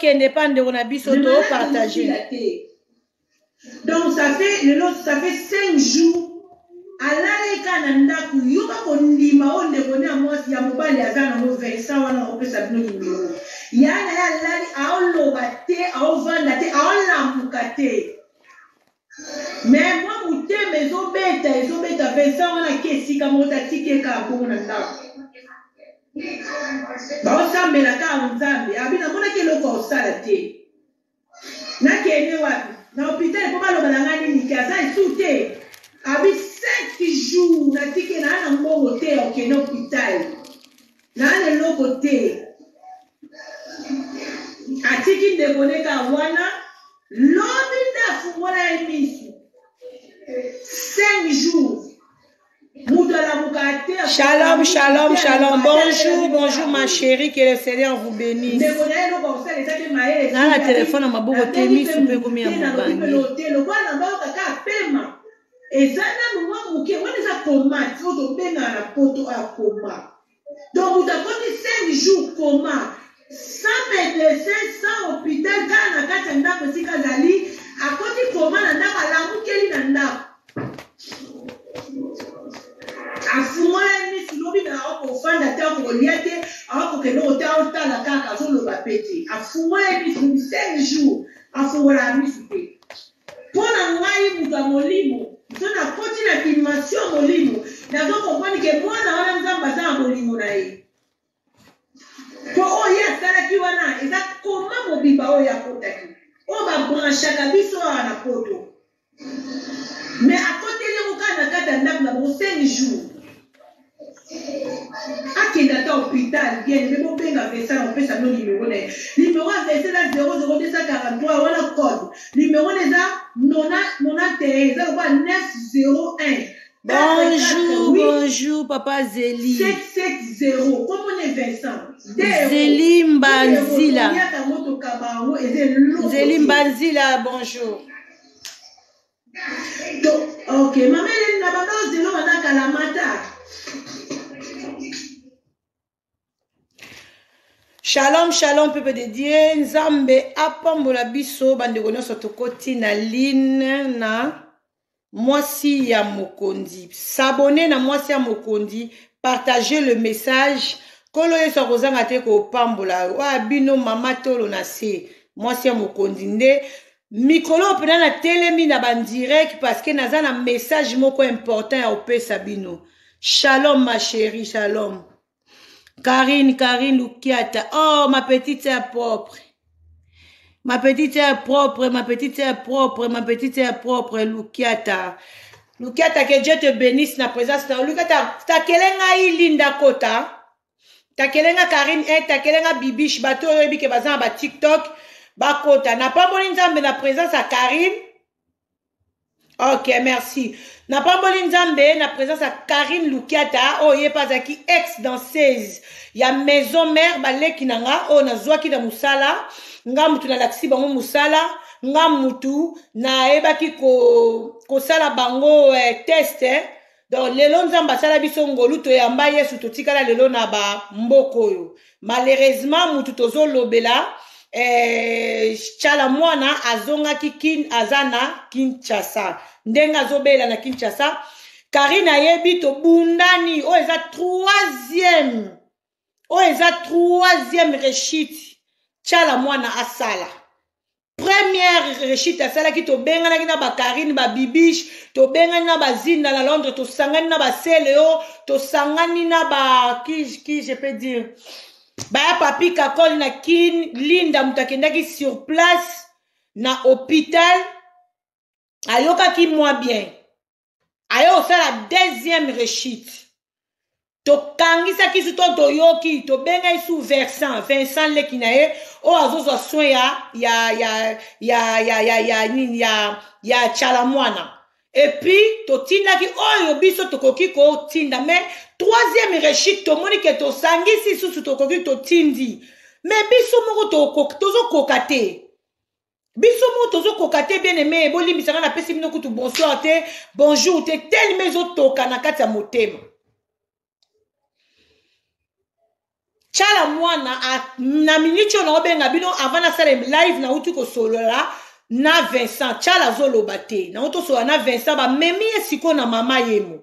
Tokende epa ndeko na biso topartage. Donc ça fait lelo ça fait 5 jours alalaki kaka na ndako yoka kondima oyo ndeko ne ya mwasi ya mobali aza nango Vincent wana akopesa bino nimero ya na ye alali aoloba te aovanda te aolamuka te me mwa motema ezobeta ezobeta Vincent wana ake esika moko te atiki ye kaka bongo na ndako baosambela kaka nzambe abi namonaki eloko akosala te Nakende wapi? Na hopital po baloba na nga nini ke aza esu te? Abi 5 jours natike naa na mbongo te ya kokende hopital. Naa na eloko te. Atiki ndeko ne kaka wana lobi nde afungola ye misu. 5 jours. Shalom, shalom, shalom. Bonjour, bonjour ma chérie, que le Seigneur vous bénisse. Na na telefone na maboko te misu mpe ekomi ya mobange. Eza nanu mwa moke wana eza coma oyo tobengaka na poto ya coma. Donc moto akoti 5 jours coma sans medecin sans hopital kaka na kati ya ndako esika azali akoti coma na ndako alamukeli na ndako afungola ye misu lobi na akofanda te akokolia te akokende kote aotala kaka azoloba pe te afungola ye misu lobi 5 jours afungola misu te Mpo na ngai moto ya molimo, soki nakoti na dimension ya molimo, nazo comprendre ke mwana wana Nzambe aza na bolingo na ye. Mpo oyo ye asalaki wana eza koma mobimba oyo ye akotaki, oyo babranchaka biso awa na poto. Mais akoteli yango kaka na kati ya ndako na bango 5 jours. Akende ata hopital bien aime bobenga Vincent na kopesa bino numero na ye. Numero ya Vincent eza 00243 wana code. Numero na eza 91 eza lokola 901. Bonjour, bonjour papa Zeli. 770 kombo ne Vincent. Zeli Mbanzila. Zeli Mbanzila, bonjour. To, ok, mama Eleni na banda ozelo banda kalamata. Shalom, shalom, peuple de Dieu. Nzambe apambola biso bandeko nyonso tokoti na line na mwasi ya mokonzi. S'abonner na mwasi ya mokonzi, partager le message. Kolo Yesu akozanga te kopambola. Oya bino mama tolo na se. Mwasi ya mokonzi nde Mikolo oyo mpena natelemi na bandirect parce que naza na message moko important ya kopesa bino. Shalom ma chérie, shalom. Karine, Karine Lukiata. Oh, ma petite sœur propre. Ma petite sœur propre, ma petite sœur propre, ma petite sœur propre, Lukiata. Lukiata, que Dieu te bénisse na présence na Lukiata, takele ngai Linda Kota. Takele nga Karine, eh, takele nga Bibiche, bato oyo oyebi ke baza na ba TikTok, bakota. Napamboli Nzambe na présence ya Karine. Ok, merci. Napamboli Nzambe na présence ya Karine Lukiata, oyo ye mpe azalaki ex danseuse ya maison mère baleki na nga oyo nazwaki na mosala. Nga mutu nalakisi bango mosala, nga mutu nayebaki kosala bango eh, test eh. Donc lelo Nzambe asala biso ngolu toyamba Yesu totikala lelo na ba mboka oyo. Malheureusement mutu tozolobela eh, Tshala Mwana azongaki kin aza na Kinshasa. Ndenge azobela na Kinshasa. Karine ayebi tobundani oyo eza troisième oyo eza troisième rechute Tshala Mwana asala. Première rechute asalaki tobenganaki na ba Karine ba Bibiche tobengani na ba Zinda na Londres tosangani na ba Celeo tosangani na ba qui, qui je peux dire baya papi Kakol na Kin Linda moto akendaki sur place na hôpital ayokaki moi bien aye kosala deuxième rechute tokangisaki su to toyoki tobengaki su versant vincent leki na ye oyo azozwa soin ya ya ya ya ya ya ya nini ya ya tshala mwana epuis totindaki oyo biso tokoki kotinda mais troisième rechute tomoni ke tosangisi lisusu tokoki totindi mais biso moko tozokoka te biso moko tozokoka te bien aime bolimbisa nga napesi bino kutu bonsoir te bonjour te telema ezotoka na kati ya motema. Tshala mwana a, na minute oyo naobenga bino avant nasala live nauti kosolola na Vincent. Tshala azoloba te, nauti kosolola na Vincent, bamemi ye sikoyo na mama yemo.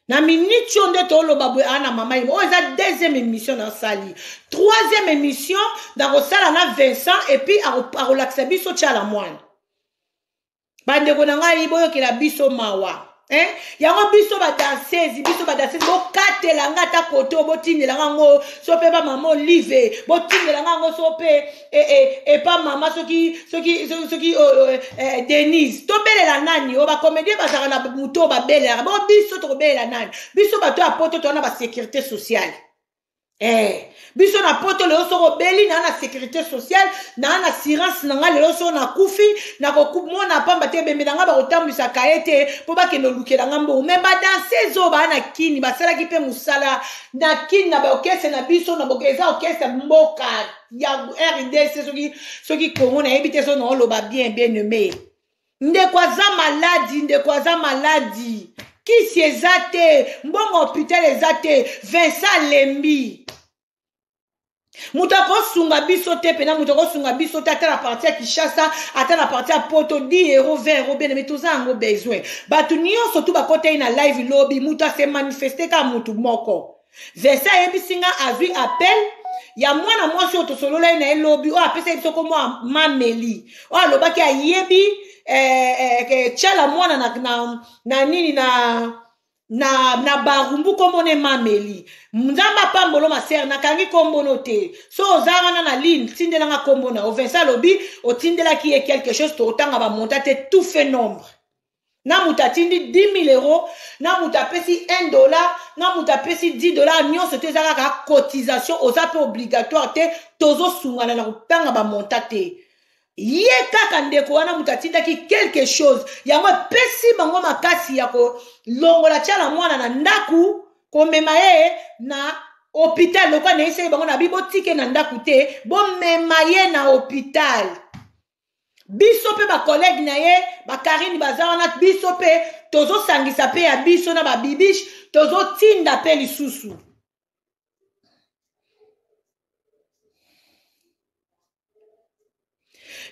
Na minute oyo nde toloba boye aa na mama yemo. Oyo eza deuxième émission nasali, troisième émission nakosala na Vincent et puis akolakisa biso Tshala mwana. Bandeko na ngai, boyokela biso mawa, eh? Yango biso badanseuse, biso badanseuse, bokatela nga ata kote oyo, botindela nga yango so mpe bamama Olive, botindela nga yango so mpe epa mama soki soki soki soki oh, eh, Denise. Tobelela nani? Oyo bacomédien bazalaka na moto oyo babelelaka bo, biso tokobelela nani? Biso bato ya poto toza na basécurité sociale. Biso na poto lelo soki obeli, naa na sécurité sociale, naa na assurance na nga. Lelo soki nakufi, nakomona pamba te, ebembe na nga bakotambwisaka ye te mpo bakende olukela nga mbongo. Mais badanseuse oyo baa na Kini, basalaki mpe mosala na Kini na baorchestre na biso, na eza orchestre mboka ya RDC, soki Congo, nayebi te. So naoloba bien, bien aimé. Ndeko aza maladi, ndeko aza maladi, kisi eza te, mbongo hôpital eza te. Vincent alembi, moto akosunga biso te mpena, moto akosunga biso te, ata na partie ya Kinshasa, ata na partie ya poto, 10 euro, 20 euro, bien aimé, toza yango besoin. Bato nyonso tu bakota ye na live lobi, moto ase manifeste kaka motu moko. Vincent ayebisi nga azwi appel ya mwana mwasi oyo tosolola ye na ye lobi, oyo apesa ye biso komwa Mameli, oyo alobaki ayebi Tiala mwana na nini na Barumbu, kombo na Mameli. Nzambe apambolo ma sœur, nakangi kombo no te. So oza wana na ligne, tindelanga kombo na yo. Vincent alobi otindelaki ye quelque chose, totanga bamonta te, tout fait nombre na moto atindi 10 000 euros, na moto apesi 1 dollar, na moto apesi 10 dollar, nyonso te eza kaka cotisation, oza mpe obligatoire te. Tozosungana na kotanga bamonta te. Ye kaka ndeko wana moto atindaki quelque chose, yango epesi bango makasi ya kolongola Tiala mwana na ndako, komema ye na hôpital. Lokola nayesaki bango na bi, botike na ndako te, bomema ye na hôpital. Biso mpe bacollègue na ye, bakarine baza wana, biso mpe tozosangisa mpe ya biso na babibiche, tozotinda mpe lisusu.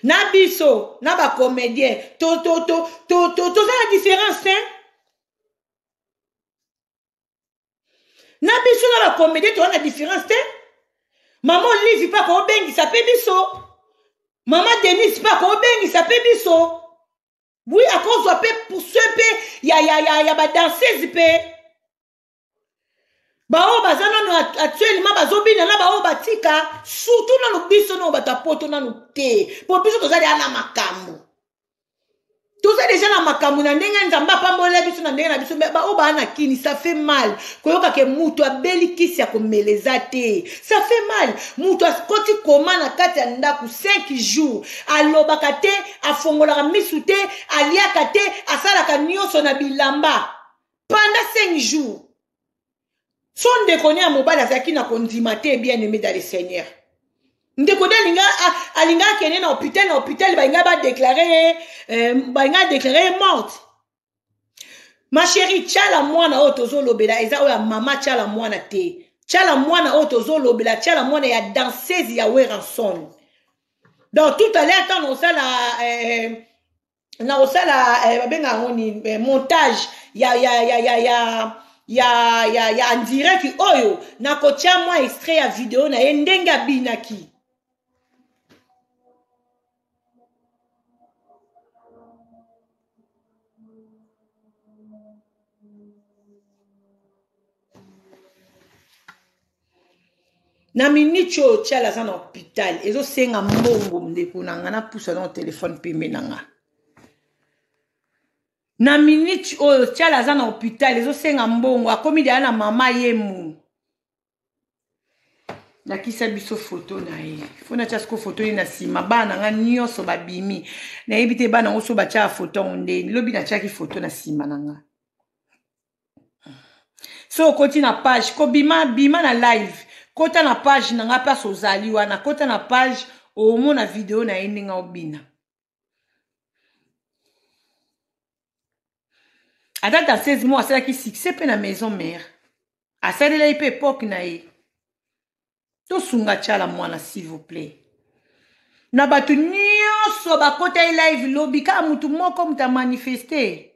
Na biso na bacomédien toza na différence te. Na biso na bacomédien toza na différence te. Mama Olive mpe akobengisa mpe biso, mama Denise mpe akobengisa mpe biso. Oui, akozwa mpe poursuit mpe ya badanseuse mpe baoyo baza nano actuellement bazobina na baoyo batika, surtout nano biso nano bato ya poto nano te, mpo biso toza deya na makambo, toza deja na makambo na ndenge Nzambe apambolela biso na ndenge na biso. Baoyo baa na Kini, ça fait mal koyoka ke mutu abeli, kisi ya komela eza te. Ça fait mal, mutu akoti koma na kati ya ndako 5 jours, alobaka te, afongolaka misu te, aliaka te, asalaka nyonso na bilamba pendant 5 jours. So ndeko ne ya mobali azalaki na kondima te. Bien aimé dans le Seigneur, ndeko nde alinga akende na hôpital, na hôpital balinga badéclare ye, balinga adéclare ye morte. Ma chérie, Tiala mwana oyo tozolobela eza oyo ya mama Tiala mwana te. Tiala mwana oyo tozolobela, Tiala mwana ya danseuse ya Werrason. Donc tout à l'heure ntango osala na kosala babengaka yango nini, montage ya en direct oyo, nakotia mwa extrait ya video na ye ndenge abinaki. Na minute oyo Tiala aza na hôpital, ezosenga mbongo. Ndeko na nga, napusa na telefone pembe na nga. Na minute oyo Tiala aza na hôpital, ezosenga mbongo. Akomi deya na mama yemu. Lakisa biso foto na ye. Fo natya siko foto ye na nsima. Bana na nga nyonso babimi, nayebi te bana yango so batyaka foto yango ndeni. Lobi natyaki foto na nsima na nga. So okoti na page, kobima bima na live, kota na page na nga place ozali wana, kota na page, omona video na ye ndenge obina. Ata ta 16 mois, asalaki succès mpe na maison mère, asalelaki mpe époque na ye. Tosunga Tshala Mwana s'il vous plaît. Na bato nyonso bakota ye live lobi kaka mutu moko mutu amanifeste,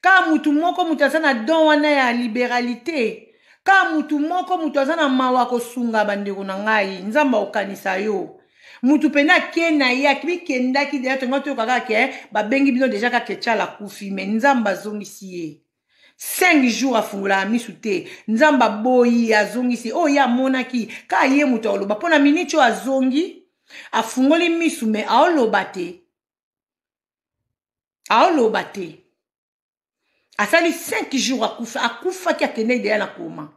kaka mutu moko mutu aza na don wana ya liberalité, kaka mutu moko mutu aza na mawa kosunga bandeko na ngai. Nzambe akokanisa yo. Mutu pena ake na ye akimikendaki deja, tongo toyoka kaka ke babengi bino deja kaka Tshala akufi, mais Nzambe azongisi ye. 5 jours afungolaka misu te, Nzambe aboyi azongisi oyo ye amonaki kaka ye moto akoloba mpo na miniti oyo azongi afungoli misu me aoloba te, aoloba te. Asali 5 jours akufa, akufaki akendeki deya na koma.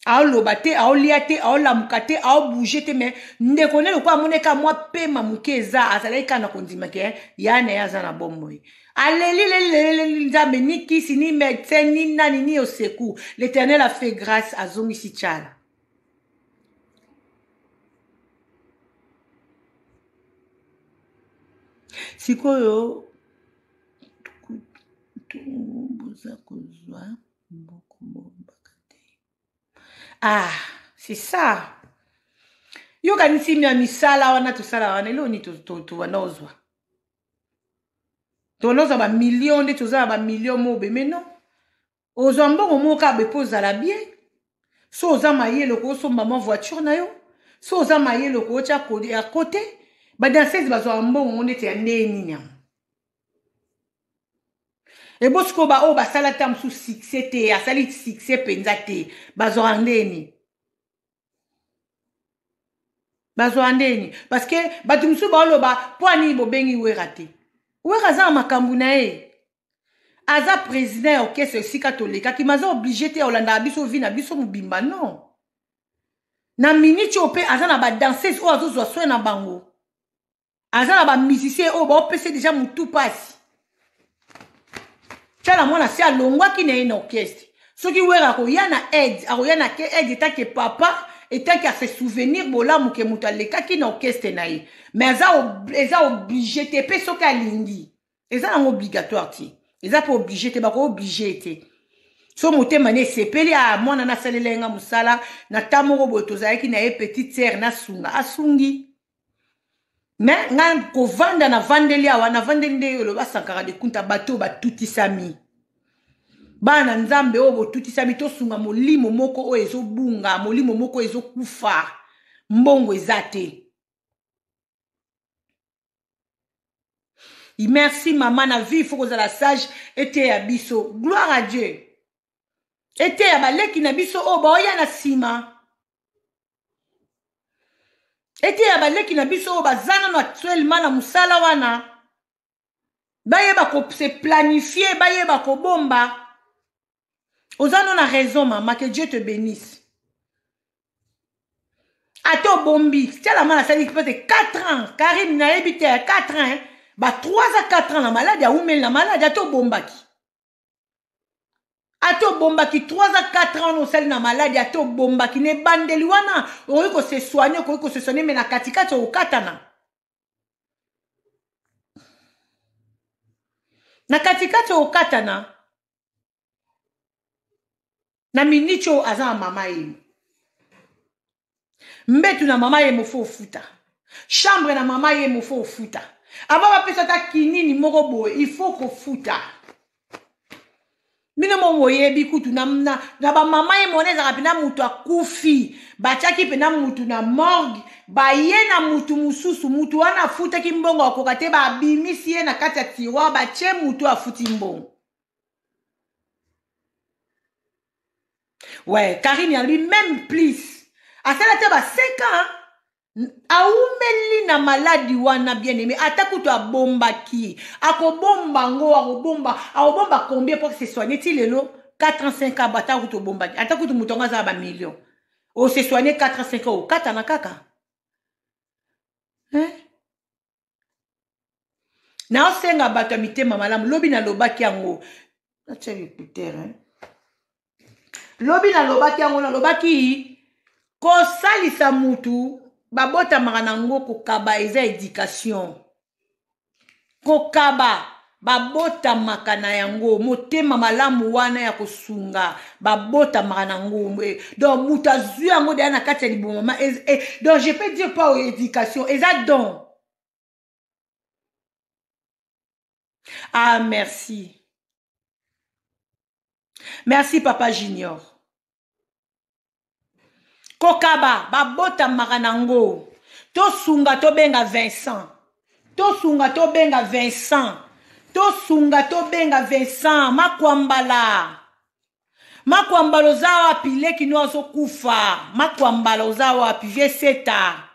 Aoloba te, aolia te, aolamuka te, aobouge te, me ndeko ne lokola amoni kaka mwa pema moke eza, azalaki kaka na kondima ke ya na ye aza na bomoi. Aleli leli leli leli Nzambe, ni kisi ni médecin ni nani ni au secours. L'Éternel a fait grâce, azongisi Tshala. Sikoyo boza kozwa mboko bombaka te. Ah, c'est ça. Yokanisi ya misala wana tosala wana eloko nini tobanda ozwa, tobanda ozwa bamillion nde toza na bamillion mobe, mais non, ozwa mbongo moko kaka boye mpo ozala bien. So oza mayele okosomba mwa voiture na yo, so oza mayele okotya ya kote. Badanseuse bazwaka mbongo ngo ndeti ya ndenge nini yango? Ebosiko ba oyo basala ta mosusu succès te, asali succès mpenza te, bazwaka ndeni? Bazwaka ndeni? Parce que bato mosusu baoloba mpo anini bobengi Wera te? Wera aza na makambo na ye, aza président ya orchestre esika tolekaki, ma aza obligé te ya kolandaka biso vi na biso mobimba. Non, na miniti oyo mpe aza na badanseuse oyo azozwa soin na bango, aza na bamusicien oyo baopesa deja motu mpasi. Tshala Mwana se alongwaki na ye na orchestre. Soki Wera akoya na aide, akoya na ke aide etake papa, etake ase souvenir bolamu ke moto alekaki na orchestre na ye, mais aza eza obligé te. Mpe soki alingi, eza nango obligatoire te, eza mpe obligé te, bako obligé te. So motema ne esepeli, a mwana nasalela ye nga mosala na ta moko boye, tozalaki na ye petite sœur, nasunga, asungi. Me nga kovanda navandeli awa, navandeli nde oloba Sankara de Kunta. Bato oyo batutisami, bana Nzambe oyo botutisami, tosunga molimo moko oyo ezobunga, molimo moko oyo ezokufa, mbongo eza te. Merci mama na vie, faut kozala sage. Eteya biso, gloire à Dieu. Eteya baleki na biso oyo baoya na nsima, eteya baleki na biso oyo baza nano actuellement na mosala wana, bayeba kose planifier, bayeba kobomba. Oza no na raison mama, que Dieu te bénisse. Ata obombi, tialama nasali peut-être 4 ans, Karim nayebi te, 4 ans ba 3 à 4 ans na maladi, awumeli na maladi. Ata obombaki, ata obombaki 3 à 4 ans osali na maladi, ata obombaki na ebandeli wana, okoki kose soigner, okoki kose soigner, mais na katikati okokatana. Na katikati okokatana. Na miniti oyo aza na mama ye, mbetu na mama ye mofo ofuta, chambre na mama ye mofo ofuta, ava bapesa ata kinini moko boye, il faut kofuta. Bino mo boyebi kutu na, na, na bamama ye mona ezalaka mpena moto akufi, batiaki mpena motu na morgue, baye na motu mosusu, motu wana afutaki mbongo akoka te, babimisi ye na kati ya tiroir, batie motu afuti mbongo. Ouais, Karine alobi même plus, asala te ba 5 ans awumeli na maladi wana. Bien aimé, ata kutu abombaki, akobomba ngo, akobomba, akobomba combien po se soigner ti lelo 4 ans, 5 ans? Ata kutu obombaki, ata kutu moto yango aza na bamillion, ose soigner 4 ans, 5 ans, okatana kaka, hein? Naosenga bato ya mitema malamu. Lobi nalobaki yango, natia écouteur, hein? Lobi nalobaki yango, nalobaki kosalisa mutu babotamaka nango, kokaba eza éducation. Kokaba Babotamaka na yango motema malamu wana ya kosunga, babotamaka na yango. Donc moto azwi yango deya na kati ya liboma mama. Donc je peux dire pas éducation eza don. Ah, merci, merci papa Junior. Kokaba babotamaka nango. Tosunga tobenga Vincent, tosunga tobenga Vincent, tosunga tobenga Vincent Makwambala. Makwambala oza wapi? Leki no azokufa. Makwambala oza wapi? Vie seta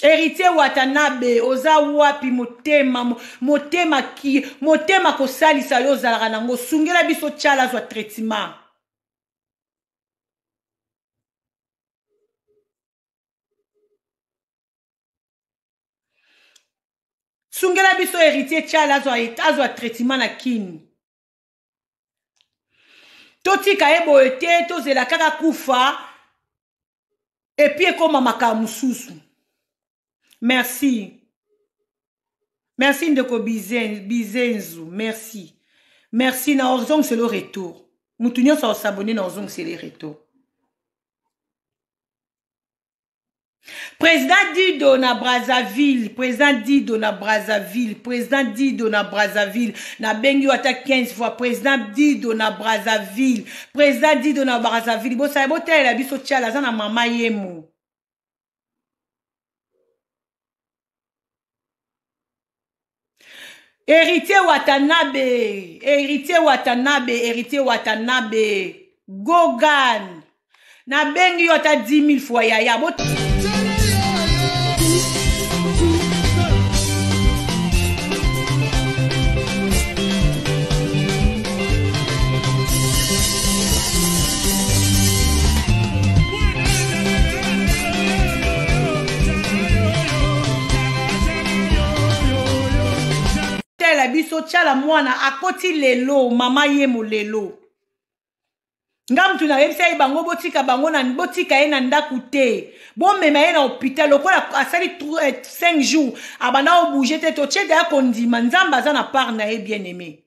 Héritier Watanabe oza wapi? Motema, motema ki motema kosalisa yo ozalaka nango, sungela biso Tshala azwa traitement. Sungela biso Héritier Tshala azwa, azwa traitement na Kini. Totika ye boye te, tozela kaka kufa epuis ekóma makambo mosusu. Merci, merci ndeko Bizenzu, merci, merci. Na ozongisela retour, mutu nyonso osabone na ozongisela retour. Président Dido na Brazzaville, président Dido na Brazzaville, président Dido na Brazzaville, nabengi yo ata 15 fois. Président Dido na Brazzaville, président Dido na Brazzaville, bosala botalela biso Tshala aza na mama yemo. Héritier Watanabe, Héritier Watanabe, Héritier Watanabe, Gogan, nabengi yo ata 10 000 fois yaya. Bot tala biso Tshala mwana akoti lelo mama yemo lelo. Nga mutu nayebisa ye bango botika bango na botika ye na ndako te, bomema ye na hôpital lokola asali 5 jours abanda obouge te. Totie deya kondima Nzambe aza na part na ye, bien aimé.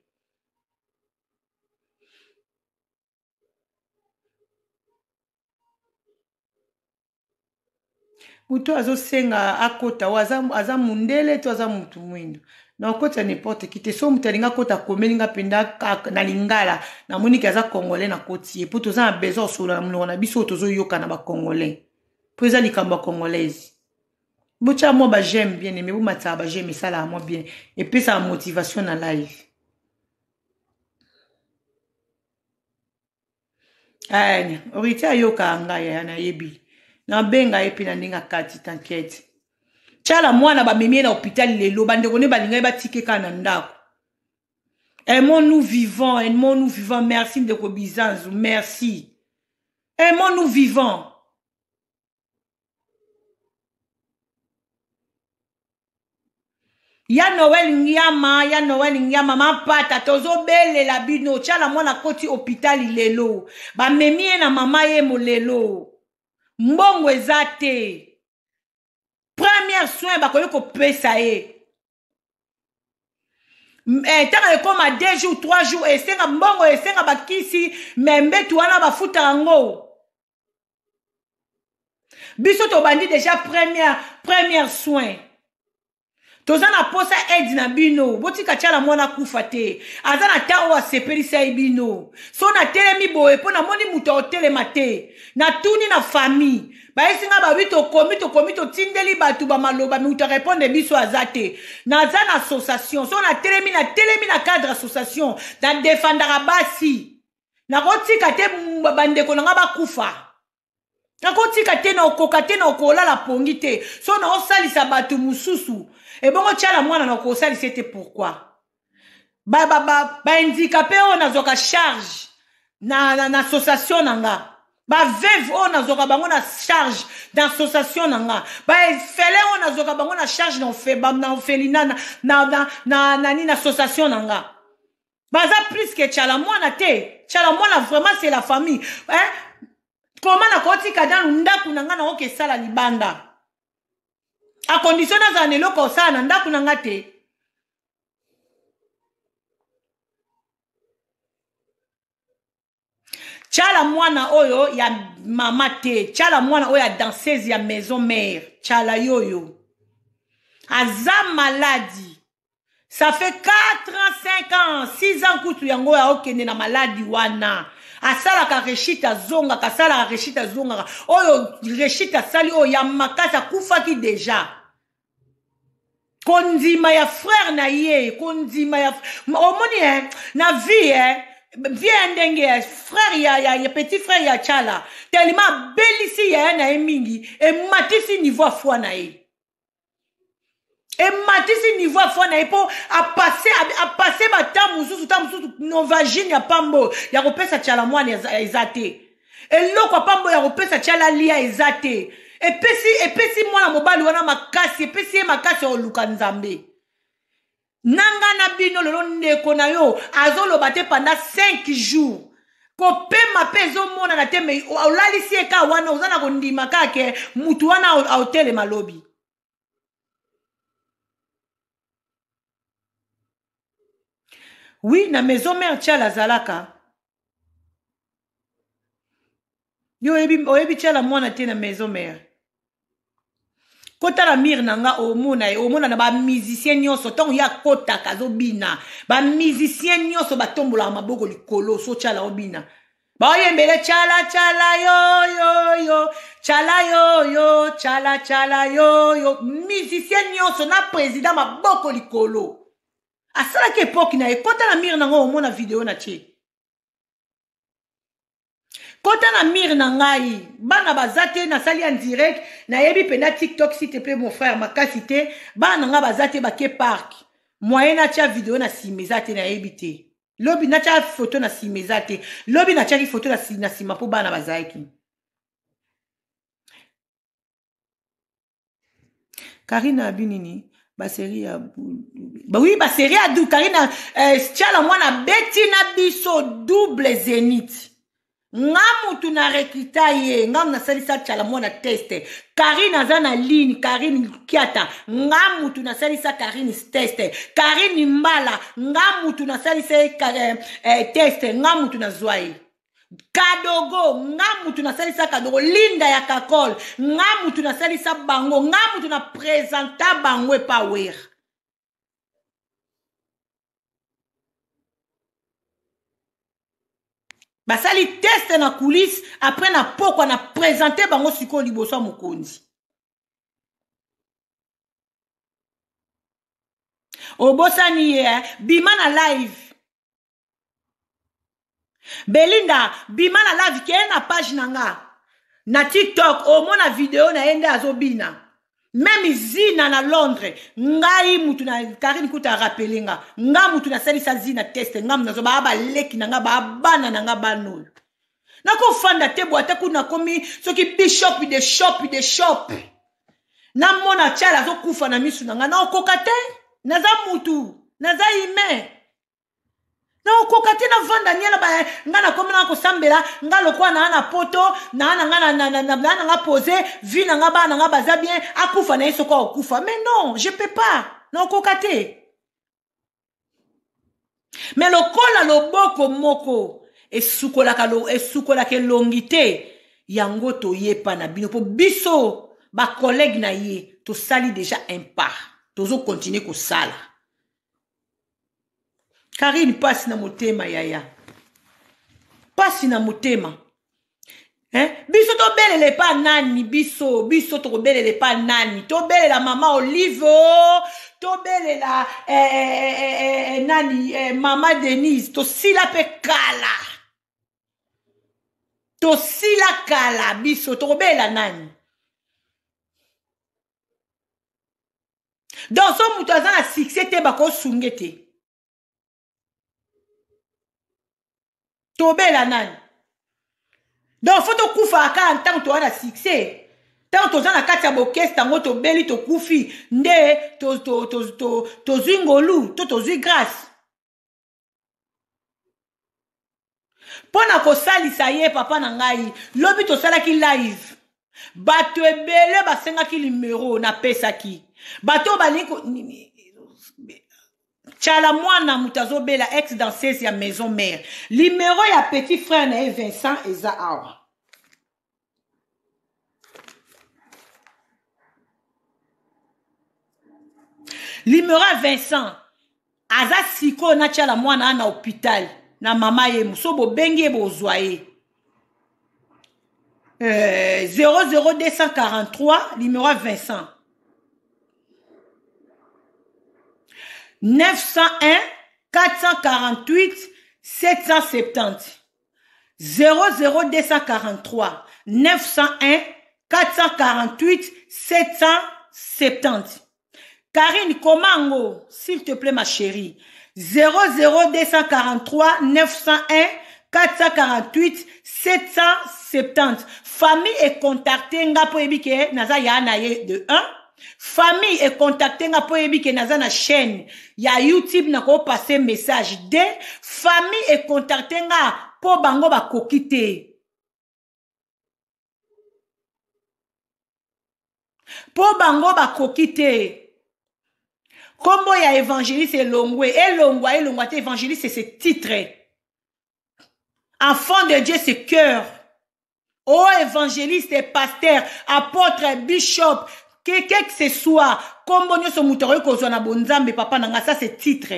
Moto azosenga akota oyo aza, aza mundele to aza mutu mwindo na okota n'importe qui te. So moto alingi akota, akomeli nga mpenza na lingala, namoniki aza congolais, nakoti ye mpo toza na besoin kosolola na monoko na biso oyo tozoyoka na bacongolais, mpo eza likambo ya congolaise. Botya mwa baj'aime, bien aimé, bomatisaka baj'aime, esalaka mwa bien, epesaka motivation na live. Aya, oriti ayokaka ngai yaya, nayebi nabenga ye mpe na ndenge akati. T'inquiète, Tshala mwana bamemi ye na hôpital lelo. Bandeko nde balingai batike kaka na ndako. Aimons-nous vivants, aimons-nous vivants. Merci ndeko Bizanzu, merci. Aimons-nous vivants. Ya Noel Ngiama, ya Noel Ngiama, mapata tozobelela bino. Tshala mwana koti hôpital lelo, bamemi ye na mama ye molelo, mbongo eza te. Première soin bakoki kopesa ye ntango ekóma 2 jours, 3 jours, esenga mbongo, esenga bakisi, me mbetu wana bafutaka yango. Biso tobandi déjà première soin, toza na posa aide na bino. Botika Tshala mwana kufa te, aza na ta oyo asepelisa ye bino. So natelemi boye mpo namoni moto akotelema te. Natuni na famille, bayesi nga babi tokomi, tokomi, totindeli bato bamaloba, moto arépondre biso aza te. Naza na association, so natelemi, natelemi na cadre association, nadefandaka basi. Nakotika te bandeko na nga bakufa, nakotika te, na okoka te, na okolala pongi te. So naosalisa bato mosusu, ebongo Tshala mwana na okosalisa ete pourquoi bahandicapé oyo nazwaka charge na association na nga, baveuve oyo nazwaka bango na charge na association na nga, baorphelin oyo nazwaka bango na charge na orphelinat nani na association na nga, baza plus que Tshala mwana te. Tshala mwana vraiment c'est la famille, hein? Koma nakotika nanu ndako na nga, nakoki esala libanda a condition nazala na eloko osala na ndako na nga te. Tshala mwana oyo ya mama te, tshala mwana oyo ya danseuse ya maison mère, tshala yoyo. Aza maladi. Ça fait 4 ans, 5 ans, 6 ans kutu yango ya okende na maladi wana. Asalaka rechite azongaka, asalaka rechite azongaka. Oyo rechite asali oyo ya makasi akufaki deja. Kondima ya frère na ye, kondima ya omoni eh, na vie eh, vie ya ndenge ya frère ya, ya, ya petit frère ya Tshala tellement abelisi yaya na ye mingi ematisi niveau ya foi na ye. Ematisi niveau ya foi na ye mpo apasse apasse bata mosusu ta mosusu novagine ya pambo ya kopesa Tshala mwana eza te, eloko ya pambo ya kopesa Tshala lia eza te. Epesi epesi mwana mobali wana makasi, epesi ye makasi ya koluka Nzambe. Nanga na bino lelo ndeko na yo azoloba te pendant 5 jours, kopema mpe ezomonana te, me olalisi ye kaka wana, oza na kondima kaka ke mutu wana aotelema lobi. Oui, na maison mère Tshala azalaka. Yo oyebi, oyebi Tshala mwana te na maison mère. Kotala mire na nga omona ye, omona na ba musicien nyonso ntango ye akotaka azobina, ba musicien nyonso batombolaka maboko likolo so Tshala obina. Baoyembele Tshala Tshala yo yo yo Tshala yo yo Tshala Tshala yo yo, musicien nyonso na président maboko likolo. Asalaki epoke na ye. Kota na mire na nga omona video na tie. Kota na mire na ngai, bana baza te, nasali en direct, nayebi mpenza TikTok s'il te plaît mon frère makasi te, bana na ngai baza te, bake park. Moyen natia video na nsima eza te, nayebi te. Lobi natia photo na nsima eza te. Lobi natiaki photo na nsima mpo bana bazalaki. Karina abi nini? Ba série ya ba oui, ba série ya du Karina Tshala mwana beti na biso double zénith. Nga mutu na recruta ye, nga mutu nasalisa Tshala mwana test. Karine aza na ligne, Karine Kiata, nga mutu nasalisa Karine test. Karine Mbala, nga mutu nasalisa ye test, nga mutu nazwa ye. Kadogo, nga mutu nasalisa Kadogo, Linda ya Kakol, nga mutu nasalisa bango, nga mutu na présenta bango epa Wera. Basali test na coulisse, après na pokwa na présenter bango sikoyo liboso ya mokonzi. Obosani ye, eh? Bima na live. Belinda, bima na live, keye na page na nga na TikTok, omona video na ye nde azobina. Même Zina na Londres, ngai mutu na Karine kuta rappeler nga, nga mutu na salisa Zina test, nga mutu nazo ba ba leki na nga ba bana na nga bano. Nakofanda te bo ata kuna komi soki bishop de shop de shop. Namona Tshala azokufa na misu na nga, naokoka te, naza mutu, naza humain. Naokoka te navanda niala ba nga nakomi na kosambela nga lokola na na poto na na nga na na na na nga pose vie na nga bana nga baza bien akufa na ye soko akufa, mais non, je peux pas, naokoka te. Mais lokola loboko moko esukolaka esukolaka elongi te, yango toyepa na bino po biso ba collègue na ye tosali déjà un pas, tozo continuer kosala. Karine pasi na motema yaya, pasi na motema hein? Biso tobelela epa nani? Biso biso tokobelela epa nani? Tobelela mama Olive, tobelela nani, mama Denise, tosila pe kala, tosila kala, biso tokobelela nani? Donc so moto aza na succès te bakosunge te, tobela nani? Donc fo tokufaka kaka ntango toza na succès, ntango toza na kati ya bokeste yango tobeli tokufi nde tozwi ngolu to tozwi grâce mpo na kosalisa ye. Papa na ngai, lobi tosalaki live, bato ebele basengaki numero, napesaki bato balingi. Tshala mwana moto azobela ex danseuse ya maison mère. Numero ya petit frère na ye Vincent eza awa. Numero ya Vincent aza sikoyo na Tshala mwana na hôpital na mama ye so bobengi ye bozwa ye. 00243 numéro ya Vincent 901 448 770 00243 901 448 770. Karine Komango, s'il te plaît ma chérie. 00243 901 448 770. Famille est contactée nga po yebi ke naza ya na ye de 1. Famille est contactée nga po yebi ke naza na chaîne ya YouTube na ko passer message de famille est contactée nga po bango bakoki te. Po bango bakoki te. Kombo ya évangéliste elongwe, elongwa, elongwa te, évangéliste c'est titre. Enfant de Dieu c'est cœur. Oh évangéliste, pasteur, apôtre, bishop, que que ce soit, kombo nyoso moto akoki kozwa na bonzambe papa na nga, ça c'est titre.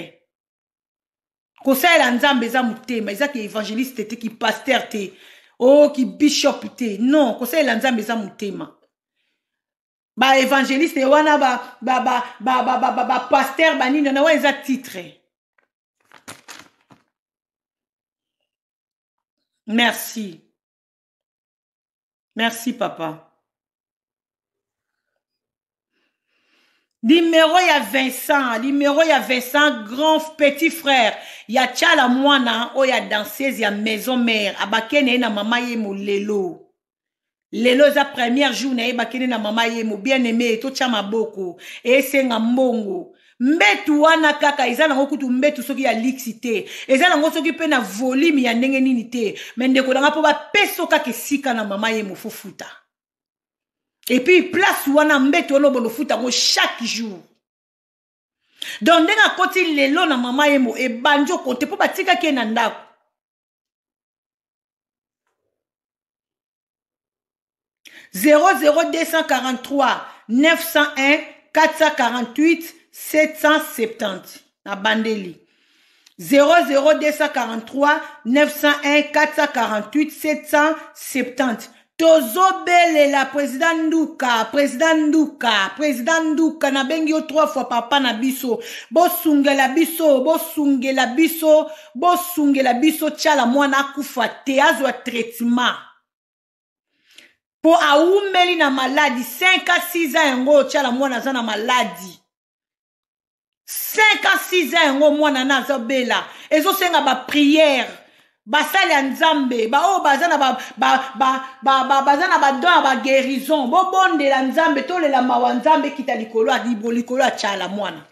Kosalela nzambe eza motema, eza ki évangéliste te, ki pasteur te, oh ki bishop te. Non, kosalela nzambe eza motema. Ba évangéliste wana ba ba ba ba ba ba, ba, ba pasteur ba nini na wana eza titre. Merci. Merci papa. Numéro ya Vincent, numéro ya Vincent, grand petit frère ya Tshala mwana oyo ya danseuse ya maison mère, abakene ye na mama ye molelo. Lelo eza première jour na ye bakende na mama ye mo bien aimé, totia maboko esenga mbongo. Mbetu wana kaka eza nango kutu mbetu soki ya liksi te, eza nango soki pe na volume ya ndenge nini te, mais ndeko nanga po bapeso kaka esika na mama ye mofufuta. Et puis place wana mbetu wana obolofuta yango chaque jour. Donc ndenge akoti lelo na mama ye mo ebandi okote po batikaki ye na ndako. 00243 901 448 770 na bandeli 00243 901 448 770. Tozobelela président Nduka, président Nduka, président Nduka, nabengi yo 3 fois papa na biso. Bosungela biso, bosungela biso, bosungela biso Tshala mwana akufa te, azwa traitement. Po awumeli na maladi 5 à 6 ans yango Tshala mwana aza na maladi. 5 à 6 ans yango mwana na azobela. Ezosenga ba prière. Basali ya Nzambe, ba oyo baza na ba, ba, ba, ba, ba, baza na ba don ya ba guérison. Bobondela Nzambe, tolela mawa Nzambe kita likolo ya libo, likolo ya Tshala mwana.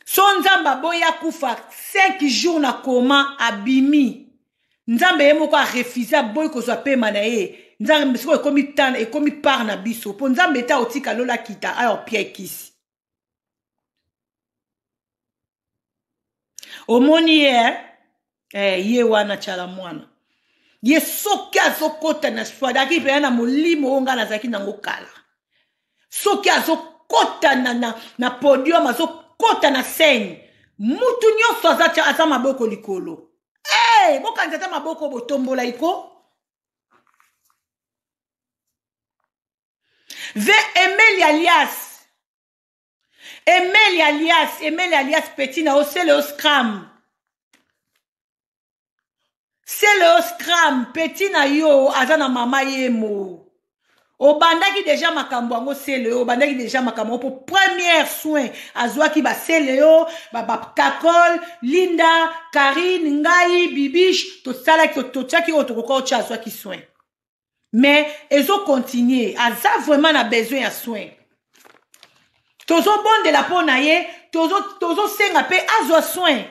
So Nzambe aboya kufa 5 jours na coma abimi. Nzambe ye moko a refusé, aboyi kozwa pema na ye. Nzambe sikoyo ekomi tan, ekomi part na biso. Po Nzambe eta otika lola kita ayo pia kisi. Omoni ye, eh? Ye wana Tshala mwana. Ye soki azokota na swadaki pe na molimo oyo nga nazalaki nango kala. Soki azokota na podium, azokota na scène, mutu nyonso aza maboko likolo. Hey, bokanisa ata maboko botombola iko. Ve Emeli alias. Emeli alias, Emeli alias petit na osele o scram. Sele o scram petit na yo aza na mama yemo. Obandaki déjà makambo yango sele yo, obandaki déjà makambo yango po première soin azwaki ba sele yo, ba, ba Kakol, Linda, Karine, ngai, Bibiche, tosalaki, totiaki oyo tokoka otia azwaki soin. Mais ezo continuer, aza vraiment na besoin ya soin. Tozobondela po na ye, tozosenga pe azwa soin.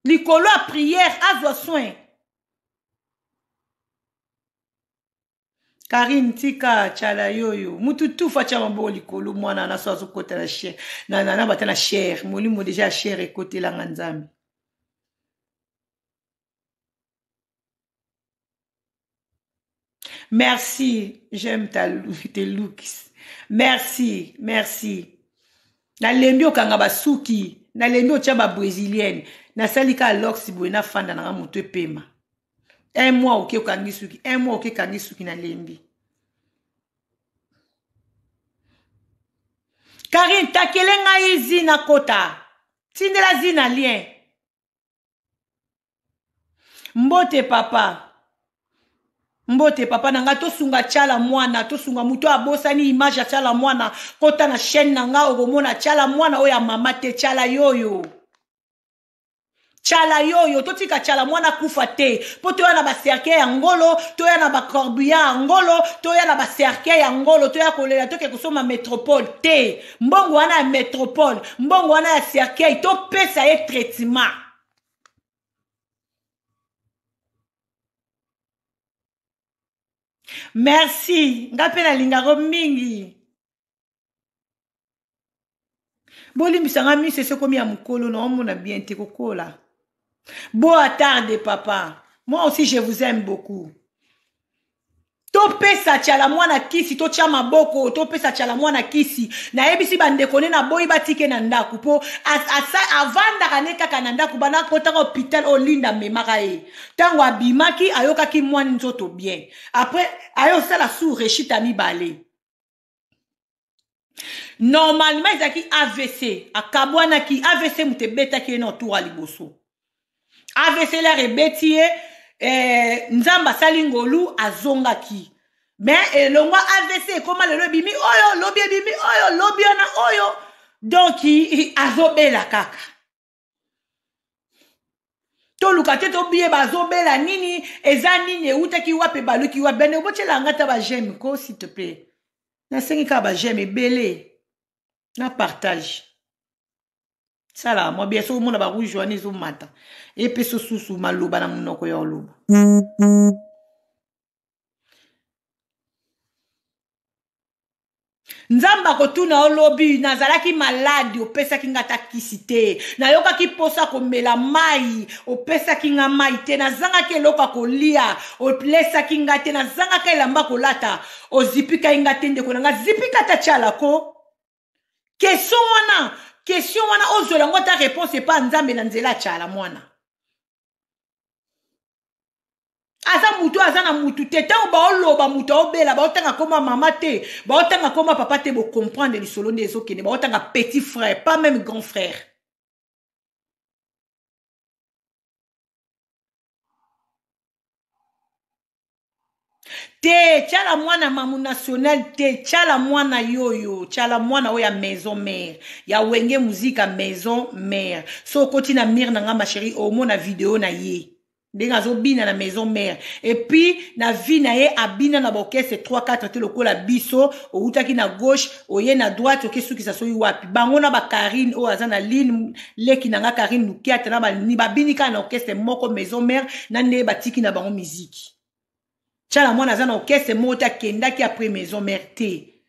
Likolo ya prière azwa soin. Karine tika tshala yoyo mutu tufa tya maboko likolo mwana na so azokota na chair na na bata na chair molimo deja ya chair ekotelanga nzambe. Merci, j'aime ta tes looks. Merci, merci. Nalembi okanga basuki, nalembi otya ba brésilienne. Nasali ka locks boye nafanda nanga moto epema. Un mois oke okangi suki, un mois oke kangi suki nalembi. Karine takele ngai zina kota. Tindela zina lien. Mbote papa. Mbote papa na ngai tosunga tshala mwana tosunga moto abosani image ya tshala mwana kota na chaîne na ngai okomona tshala mwana oyo ya mama te tshala yoyo tshala yoyo totika tshala mwana kufa te mpo toya na bacercueil ya ngolo toya na bacorbillard ya ngolo toya na bacercueil ya ngolo toya kolela toke kosomba metropole te mbongo wana ya metropole mbongo wana ya cercueil topesa ye traitement merci nga mpe nalingako mingi bolimbisa nga miso esi ekomi ya mokolo na omona bien te kokola bo atarde papa moi aussi je vous aime beaucoup topesa tshala mwana kisi totya maboko topesa tshala mwana kisi nayebisi bandeko ne naboyi batike na ndako mpo avandaka ne kaka na ndako banda akotaka hôpital oyo linda amemaka ye ntango abimaki ayokaki mwa nzoto bien après ayosala sous rechute ya mibale normalement ezalaki avc akabwanaki avc moto ebetaki ye na tour ya liboso avc lare ebeti ye eh, nzambe asali ngolu azongaki me elongwa avc ekoma lelo ebimi oyo lobi ebimi oyo lobi wana oyo donk azobela kaka toluka te tobiyeba azobela nini eza nini ewutaki wapi ebaluki wapi bende obotyela nga ata bajeme ko s'il te plaît nasengi kaka bajeme ebele na partage sala mwa bien soki omona barouge wana ezomata epesa osusu maloba na monoko ya oloba Nzambe akotuna yo lobi, nazalaki maladi, opesaki nga ata kisi te. Nayokaki mposa komela mai, opesaki nga mai te. Nazangaki eloko ya kolia, olesaki nga te. Nazangaka elamba kolata, ozipikaki nga te. Ndeko na nga, zipika ata tshala ko. Question wana, question wana ozwela yango ata réponse epa Nzambe na nzela ya tshala mwana. Aza mutu aza na mutu te ntango baoloba mutu aobela baotanga koma mama te baotanga koma papa te bocomprendre lisolo nde ezokende baotanga petit frère pas même grand frère te tiala mwana mamu national te tiala mwana yoyo tiala mwana oyo ya maison mère ya wenge muzika maison mère so okoti na mire na nga ma chérie omona video na ye ndenge azobina na maison mère epuis na vie na ye abina na baorchestre 3 4 te lokola biso owutaki na gauche oye na droite okesukisa soki wapi bango na bakarine oyo aza na line leki na nga karine lukiata na babini kaka na orchestre moko maison mère na ndenge batiki na bango miziki tshala mwana aza na orchestre moko te akendaki après maison mère te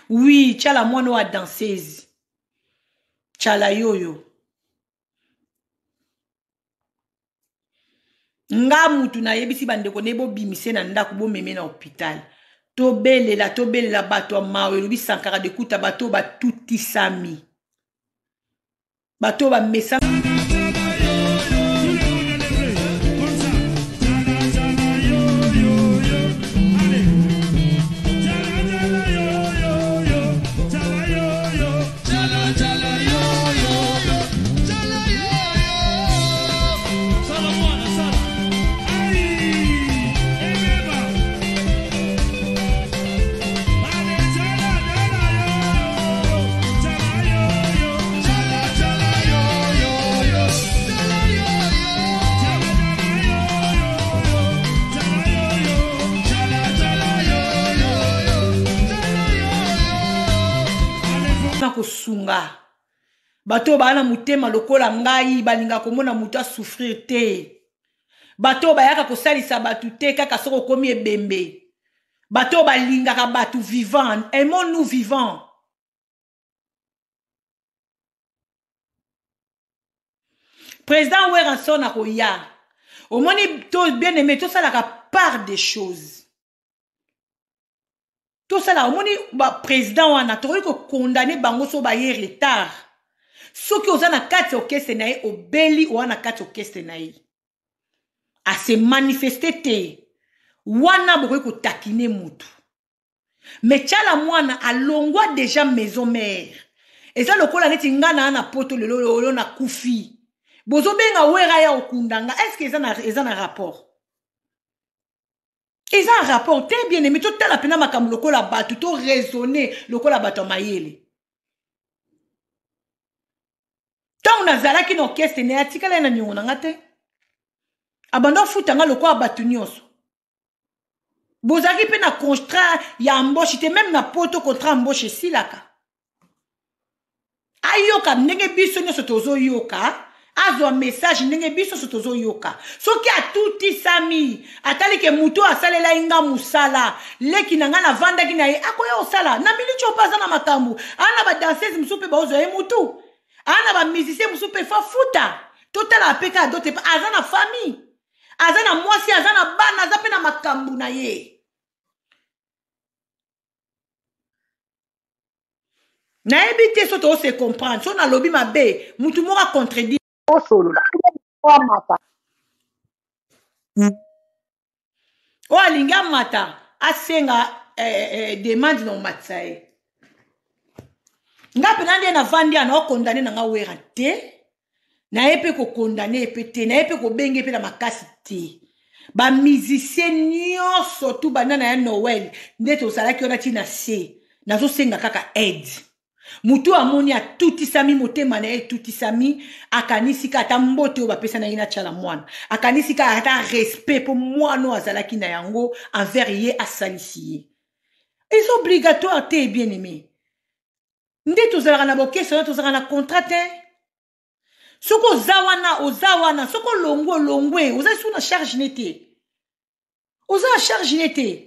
oui tshala mwana oyo adanseuse tshala yoyo nga mutu nayebisi bandeko ne bobimise na ndako bomeme na hôpital tobelela tobelela bato ya mawa elobi sankara dekuta bato oyo batutisami bato oyo bamesa kosunga bato oyo baa na motema lokola ngai balingaka komona moto asouffrir te. Bato oyo bayaka kosalisa bato te kaka soki okomi ebembe. Bato oyo balingaka bato vivant. Aimons nous vivant. Président Werrason akoya. Omoni to bien aimé tosalaka part des choses. Tosala omoni ba président wana tokoki ko condamner bango so baye retard. Soki oza na kati orchestre na ye obeli oza na kati orchestre na ye. A se manifester te. Wana bokoki ko taquiner mutu. Mais Tshala Mwana alongwa déjà maison mère. Eza lokola neti nga na na poto lelo lelo na kufi. Bozobenga Wera ya okunda nga. Est-ce que eza na rapport? Eza na rapport te bien aimé, totala pena makambo lokola bato, to raisonner lokola bato ya mayele. Tango nazalaki na orchestre na ye atikala ye na niongo na nga te. Abanda ofuta nga lokola bato nyonso. Bozalaki mpe na contrat ya embauche te, même na poto contrat embauche esilaka. Ayoka ndenge biso nyonso tozoyoka, azwa message ndenge biso nyonso tozoyoka. Soki atutisami, atali ke moto oyo asalelaki nga mosala, leki na nga navandaki na ye, akoya kosala. Na minute oyo mpe aza na makambo, aza na ba danseuse mosusu mpe baozwa ye motu, aza na ba musicien mosusu mpe fa futa. Totala mpe kaka dote, aza na famille, aza na mwasi, aza na bana, aza mpe na makambo na ye. Nayebi te so to se comprendre, so nalobi mabe, mutu moko a contredire. Osolola. Amata. Oyo alingi amata, asenga demande na omatisa ye. Nga pena nde navandi awa, nao condamner na nga Wera te. Naye pe ko condamner ye pe te, naye pe kobenge pe na makasi te. Ba musicien nyonso tu banda na ya Noël nde tozalaki wana ti na se. Nazosenga kaka aide. Mutu amoni atutisami motema na ye etutisami, akanisi ka ata mbote oyo bapesa na ye na Tshala Mwana, akanisi ka ata respect po mwana oyo azalaki na yango envers ye asalisi ye. Eza obligatoire te, bien aimé. Nde tozalaka na bokesena, tozalaka na contrat te. Soki oza wana, oza wana. Soki olongwe, olongwe. Oza sous na charge ne te. Oza na charge ne te.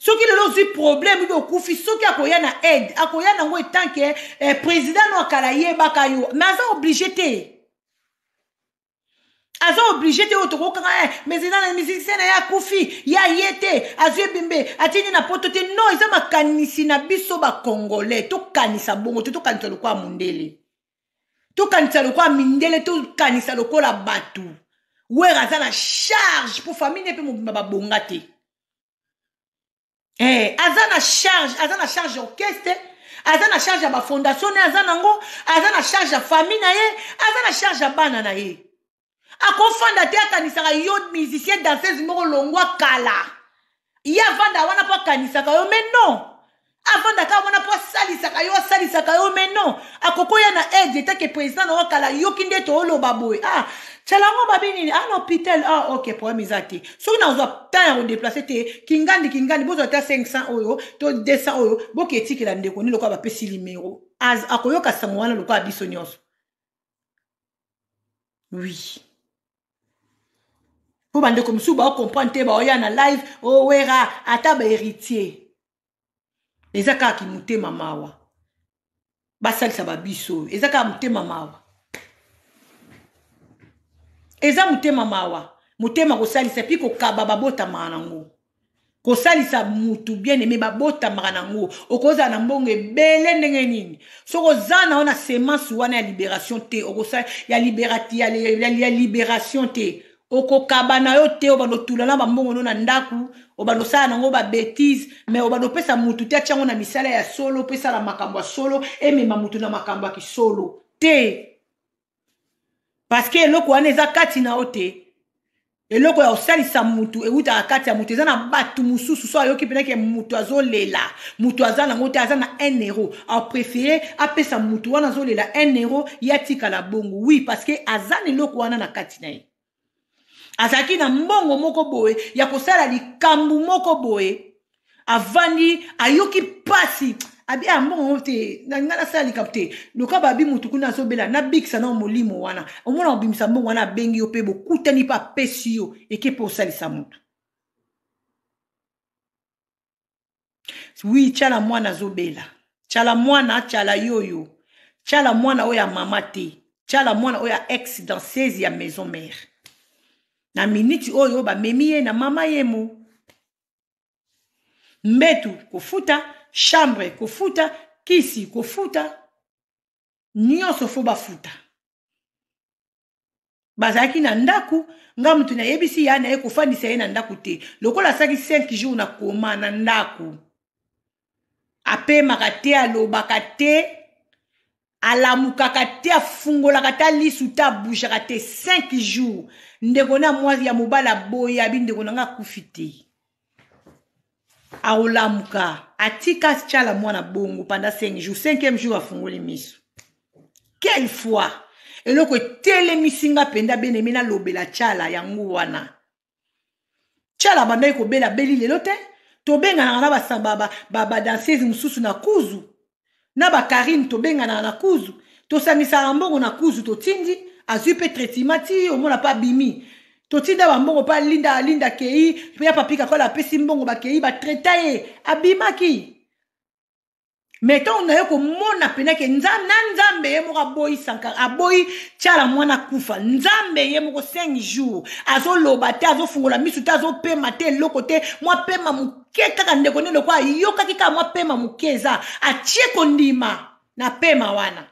Soki lelo ozwi problème obi okufi, soki akoya na aide, akoya nango etant que président no akala yebaka yo, mais aza obligé te. Aza obligé te oyo tokokanga, mais eza na musicien na ye akufi, ya ye te, azwi ebembe, atindi na poto te. Non, eza makanisi na biso ba Congolais, tokanisa bongo te, tokanisa lokola mondele. Tokanisa lokola mindele, tokanisa lokola bato. Wera aza na charge po famille ne pe mobimba babonga te. Aza na charge, aza na charge orchestre, aza na charge ya ba fondation ne aza nango, aza na charge ya famille na ye, aza na charge ya bana na ye. Akofanda te akanisaka yo musicien danseuse moko longwa kala. Ye avanda wana po akanisaka yo, mais non. Avandaka wana po asalisaka yo, asalisaka yo, mais non. Akokoya na aide etant que président na wakala yoki nde tooloba boye. Ah, tshala ngo babi nini? Ah, na hôpital. Ah, ok, problème eza te. Soki nazwa temps ya kodéplacer te, kingandi, kingandi, bozwa ata 500 oyo, to 200 oyo, boke etikela ndeko ni lokola bapesi numéro. Az, akoyoka sango wana lokola biso nyonso. Oui. Po bandeko mosusu bao comprendre te, baoya na live, oh Wera, ata ba héritier. Eza kaka ki motema mawa. Basalisa ba biso, eza kaka motema mawa. Eza motema mawa, motema kosalisa puis kokaba babotamaka nango. Kosalisa mutu bien aimé babotamaka nango. Okozala na mbongo ebele ndenge nini? Soki oza na yo na semence wana ya libération te, okosala ya libération, ya, ya, ya libération te. Okokaba na yo te, obanda otula na bambongo no na ndaku, obanda osala nango ba bêtises, mais obanda opesa mutu te atia yango na misala ya solo, pe sala makambo ya solo, emema mutu na makambo ya kisolo te. Parce que eloko wana eza kati na yo te. Eloko ya kosalisa mutu ewutaka kati ya mutu, eza na bato mosusu so ayoki mpena ke mutu azolela, mutu aza nango te, aza na 1 euro, a préféré apesa mutu wana azolela 1 euro, ye atikala bongo. Oui, parce que aza na eloko wana na kati na ye. Azalaki na mbongo moko boye ya kosala likambo moko boye, avandi ayoki pasi, Abi ah mbongo ngo te, na nga nasala likambo te. Loka babi mutu kuna azobela, nabikisa nao molimo wana. Omona obimisa mbongo wana abengi yo pe bokutani pe apesi yo eke pe osalisa mutu. Oui, Tshala mwana azobela. Tshala mwana, Tshala yoyo. Tshala mwana oyo ya mama te. Tshala mwana oyo ya ex danseuse ya maison mère. Na minute oyo bamemi ye na mama yemo. Mbetu kofuta, chambre kofuta, kisi kofuta, nyonso fo bafuta. Bazalaki na ndaku, nga mutu nayebisi ya na ye kofandisa ye na ndaku te. Lokola asalaki 5 jours na koma na ndaku. Apemaka te, alobaka te, alamukaka te, afungolaka ta lisu te, abujaka te. 5 jours. Ndeko na mwasi ya mobali aboyi, abi ndeko na nga akufi te. Aolamuka, atika Tshala mwana bongo pendant 5 jours. 5e jour afungoli miso. Quelle fois eloko etelemisi nga mpenza bien aimé nalobela Tshala yango wana. Tshala abandaki kobela beli lelo te, tobenganaka na badanseuse mosusu na kuzu, na bakarine tobenganaka na kuzu, tosangisaka mbongo na kuzu, totindi azwi mpe traitement ti omona mpe abimi. Totinda bambongo mpe alinda, alinda akei, mpe ya papi Kakola apesi mbongo bakei batraita ye, abimaki. Mais ntango naye komona mpena ke na Nzambe ye moko aboyi Sankara, aboyi Tshala mwana kufa. Nzambe ye moko 5 jours azoloba te, azofungola misu te, azopema te, eloko te, mwa pema moke kaka ndeko nde lokola ayokaki kaka mwa pema moke eza atie kondima na pema wana.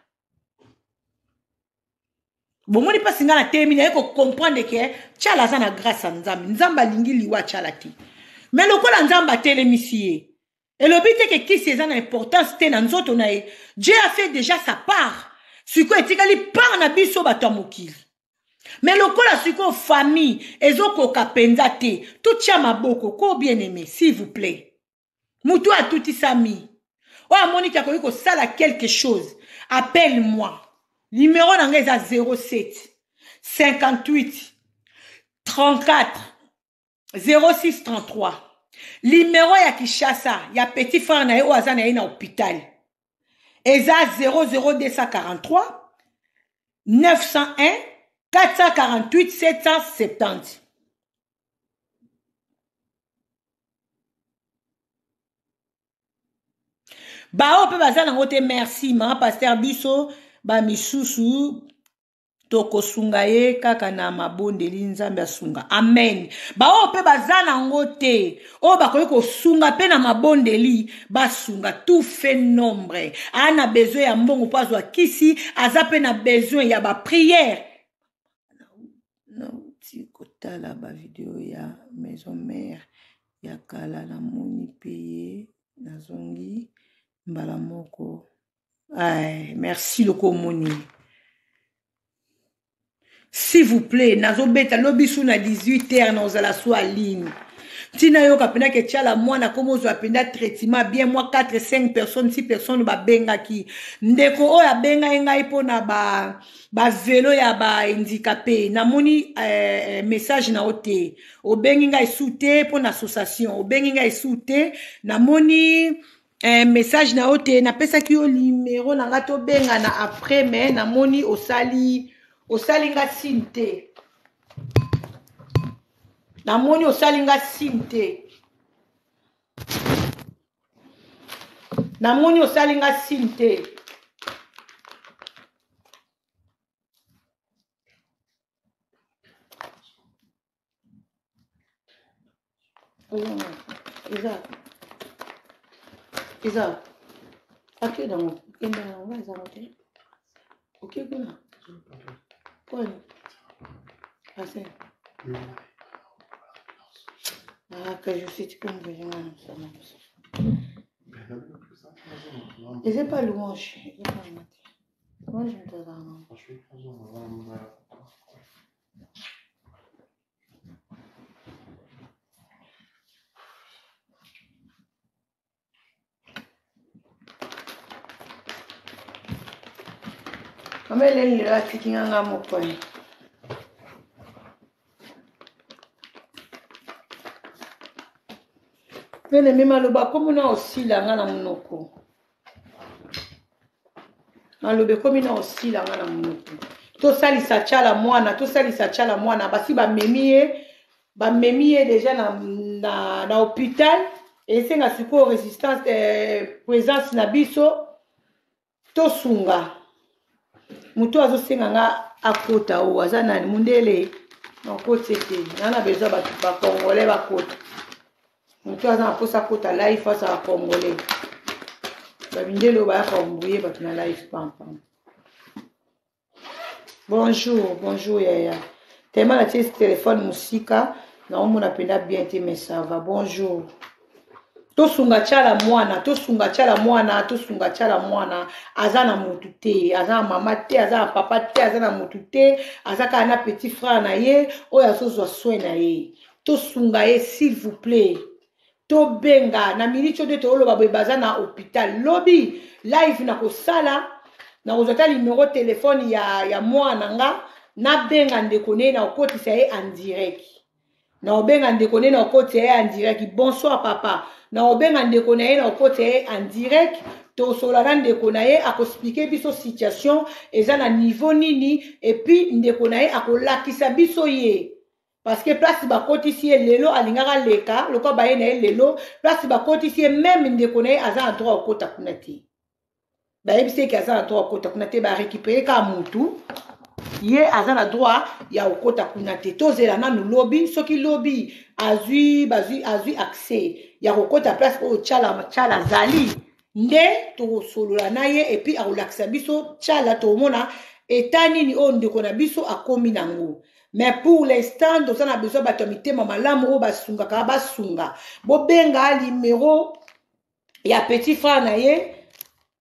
Bomoni mpasi nga na telemi naye ko comprendre ke Tshala aza na grâce ya Nzambe. Nzambe alingi liwa Tshala te. Mais lokola Nzambe atelemisi ye, elobi te ke kisi eza na importance te na nzoto na ye. Dieu a fait déjà sa part. Sikoyo etikali part na biso bato ya mokili. Mais lokola sikoyo famille ezokoka mpenza te, totia maboko ko bien aimé, s'il vous plaît. Mutu atutisami. Oyo amoni ke akoki kosala quelque chose, appelle-moi. Numéro na ngai eza 07 58 34 06 33. Numéro ya Kinshasa ya petit frère na ye oyo aza na ye na hôpital eza 00 243 901 448 770. Baoyo mpe baza nango te, merci mama pasteur. Biso ba misusu tokosunga ye kaka na mabondeli, Nzambe asunga. Amen. Baoyo mpe baza nango te, oyo bakoki kosunga mpe na mabondeli, basunga. Tout fait nombre. Aza na besoin ya mbongo mpo azwa kisi, aza mpe na besoin ya ba prière. Nauti kotala ba video ya maison mère ya kala, namoni mpe ye, nazongi mbala moko. Ay, merci loko omoni. S'il vous plaît, nazobeta lobi su na 18 heures na ozala su ligne. Ntina yoka mpena ke Tshala mwana komo ozwa mpenza traitement bien, mwa 4 5 personnes, 6 personnes babengaki. Ndeko oyo abengaki ngai mpona ba velo ya ba handicapé, namoni message na yo te. Obengi ngai su te mpona association, obengi ngai su te, namoni message na yo te. Napesaki yo numéro na nga tobengana après, mais namoni osali nga signe te. Namoni osali nga signe te. Namoni osali nga signe te. Eza eza ake nango okende nango eza ngo te, oke kuna poni ase. Ah, que je suis, tu peux me venir ça. Eza pas louange, eza pas louange. Louange moto azala nango. Mama Eleni lelo atiki nga nga moko ye. Mpe nemi maloba komona osila nga na monoko. Maloba ekomi na osila nga na monoko. Tosalisa Tshala Mwana, tosalisa Tshala Mwana, basi bamemi ye, bamemi ye deja na, na, na hôpital. Esenga sikoyo résistance, eh, présence na biso tosunga moto azosenga nga akota oyo aza nani mundele nakoti te nga na besoin bato bacongolais bakota moto aza na mposa akota live azala congolais bamindele oyo bayaka ombuye bato na live pampam. Bonjour, bonjour yaya. Tellement natie telefone mosika naomona mpenza bien te mais ça va. Bonjour. Tosunga Tshala Mwana, tosunga Tshala Mwana, tosunga Tshala Mwana. Aza na mutu te, aza na mama te, aza na papa te, aza na mutu te, aza kaka na petit frère na ye oyo azozwa soin na ye. Tosunga ye s'il vous plaît. Tobenga na minute oyo nde tooloba boye baza na hôpital. Lobi live na kosala, na kozwa ta numero telefone ya, ya mwana nga, nabenga ndeko ne na kokotisa ye en direct. Na obenga ndeko ne na kokotisa ye en direct. Bonsoir papa. Na obenga ndeko na ye na kokotisa ye en direct. Tosola na ndeko na ye, akoexplike biso situation eza na niveau nini, et puis ndeko na ye akolakisa biso ye. Parce que place bakotisi ye lelo alingaka leka lokola baye na ye lelo, place bakotisi ye même ndeko na ye aza na droit kokota kuna te. Bayebisi eke aza na droit kokota kuna te, ba récupérer kaka mutu ye aza na droit ya kokota kuna te. Tozela nanu lobi, soki lobi azwi, bazwi, azwi accès ya kokota place oyo Tshala, Tshala azali, nde tokosolola na ye et puis akolakisa biso Tshala, tokomona eta nini oyo ndeko na biso akomi nango. Mais pour l'instant toza na besoin bato ya mitema malamu oyo basungaka, basunga. Bobenga numero ya petit frère na ye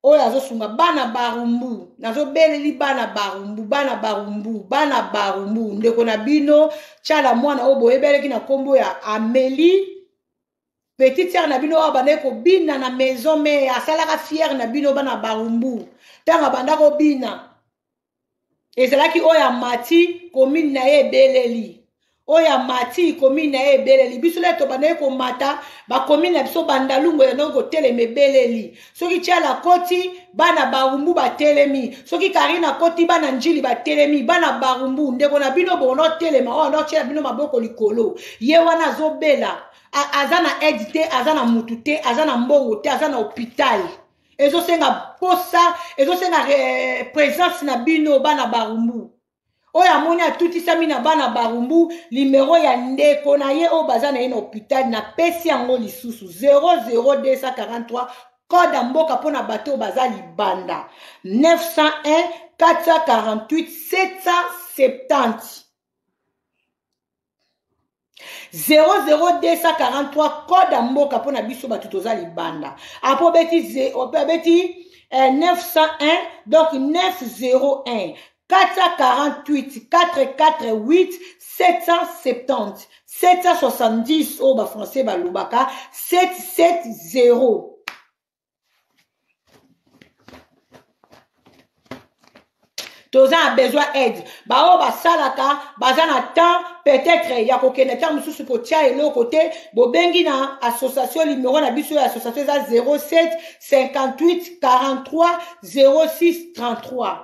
oyo azosunga bana Barumbu. Nazobeleli bana Barumbu, bana Barumbu, bana Barumbu. Ndeko na bino Tshala Mwana oyo boyebeleki na kombo ya Amélie, petite sœur na bino oyo abandaki kobina na maison, mais asalaka fière na bino bana Barumbu. Ntango abanda kobina ezalaki oyo amati commune na ye ebeleli, oyo amati commune na ye ebeleli. Biso le tobandaki komata ba commune na biso bandalungu ezalaki kotelema ebeleli. Soki Tshala akoti bana Barumbu batelemi, soki Karine akoti bana Njili batelemi. Bana Barumbu ndeko na bino bono telema, oyo anotiela bino maboko likolo, ye wana azobela, aza na aide te, aza na mutu te, aza na mbongo te, aza na hôpital. Ezosenga posa, ezosenga présence na bino bana Barumbu. Oyo amoni atutisami na bana Barumbu, numero ya ndeko na ye oyo baza na ye na hôpital, napesi yango lisusu 00243 code ya mboka mpona bato oyo baza libanda, 901 448 770. 00243 code ya mboka mpona biso bato toza libanda. Apo obeti, obeti 901, donc 901 448 448 770 770 oyo ba français balobaka 770. Toza na besoin aide. Baoyo basalaka baza na temps peut-être ya kokende ntango mosusu kotia eloko te, bobengi na association. Numero na biso ya association eza 07 58 43 06 33.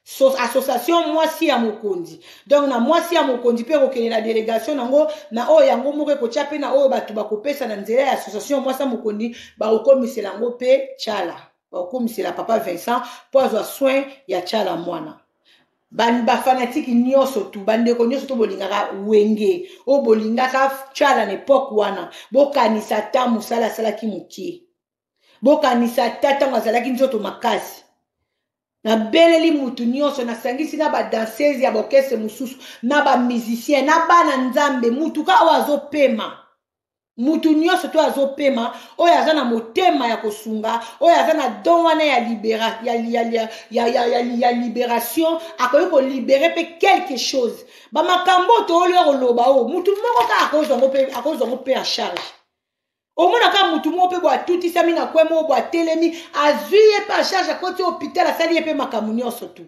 So, association mwasi ya mokonzi. Donc na mwasi ya mokonzi mpe kokende na délégation nango na oyo yango moko ekotia mpe na oyo bato bakopesa na nzela ya association mwasi ya mokonzi, bakokomisela yango mpe Tshala, bakokomisela papa Vincent mpo azwa soin ya Tshala Mwana. Bafanatike nyonso tu, bandeko nyonso to bolingaka Wenge, oyo bolingaka Tshala na epoke wana, bokanisa ata mosala asalaki mokie, bokanisa ata ntango azalaki nzoto makasi. Nabeleli mutu nyonso, nasangisi na badanseuse ya baorchestre mosusu, na bamusicien, na bana Nzambe, mutu ka oyo azopema, mutu nyonso to azopema, oyo aza na motema ya kosunga, oyo aza na don wana ya libera, ya, ya, ya, ya, ya, ya, ya liberation, akoki kolibere mpe quelque chose. Bamakambo oyo tooli koloba oyo, mutu moko kaka akozwa yango mpe en charge. Omonaka mutu moko mpe bo atutisami na kwe moko bo atelemi, azwi ye mpe en charge, akoti hôpital, asali ye mpe makambo nyonso tu.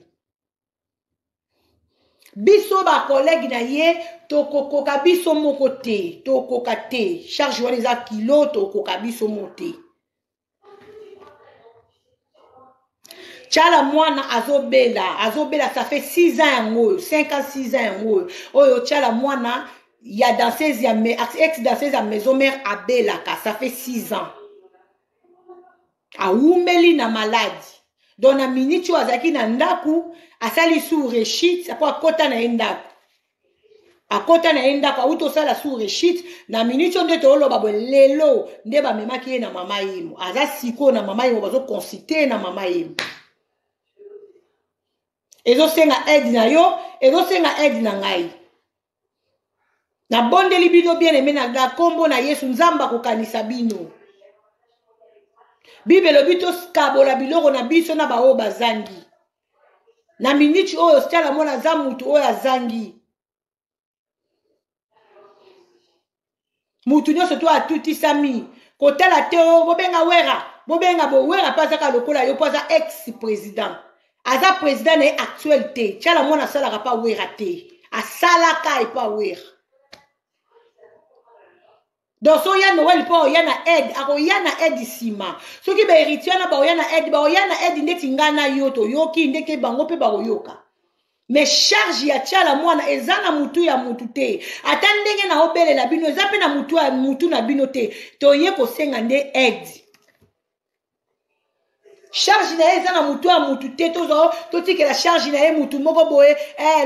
Biso ba collègue na ye tokokoka biso moko te, tokoka te, charge wana eza kilo, tokoka biso moko te. Tshala Mwana azobela, azobela, ça fait 6 ans yango oyo, 5 ans, 6 ans yango oyo. Oyo Tshala Mwana ya danseuse ya ex danseuse ya maison mère abelaka, ça fait 6 ans. Awumeli na maladi. Donc na minute oyo azalaki na ndaku, asali sous rechute po akota na ye ndaku. Akota na ye ndako, awuti osala sous rechute na minute oyo nde tooloba boye lelo nde bamemaki ye na mama Yemo. Aza sikoyo na mama Yemo, bazoconsulte ye na mama Yemo. Ezosenga aide na yo, ezosenga aide na ngai. Nabondeli bino bien aimé na kombo na Yesu, Nzambe akokanisa bino. Bible elobi tokabola biloko na biso na baoyo bazangi. Na minute oyo Tshala Mwana aza mutu oyo azangi. Mutu nyonso to atutisami kotala te o bobenga Wera, bobenga bo Wera mpe azaka lokola yo mpo aza ex président. Aza président na ye actuel te. Tshala Mwana asalaka pa Wera te. Asalaka epa Wera. Donc so ya Noël po oya na aide, akoya na aide sima. Soki ba héritier na ba oya na aide, ba oya na aide ndeti nga na yo toyoki ndeke bango pe ba koyoka. Mais charge ya Tshala Mwana eza na mutu ya mutu te. Ata ndenge na obelela bino eza pe na mutu ya mutu na bino te. Toye kosenga nde aide. Charge na ye eza na mutu ya mutu te, tozwa totikela charge na ye mutu moko boye,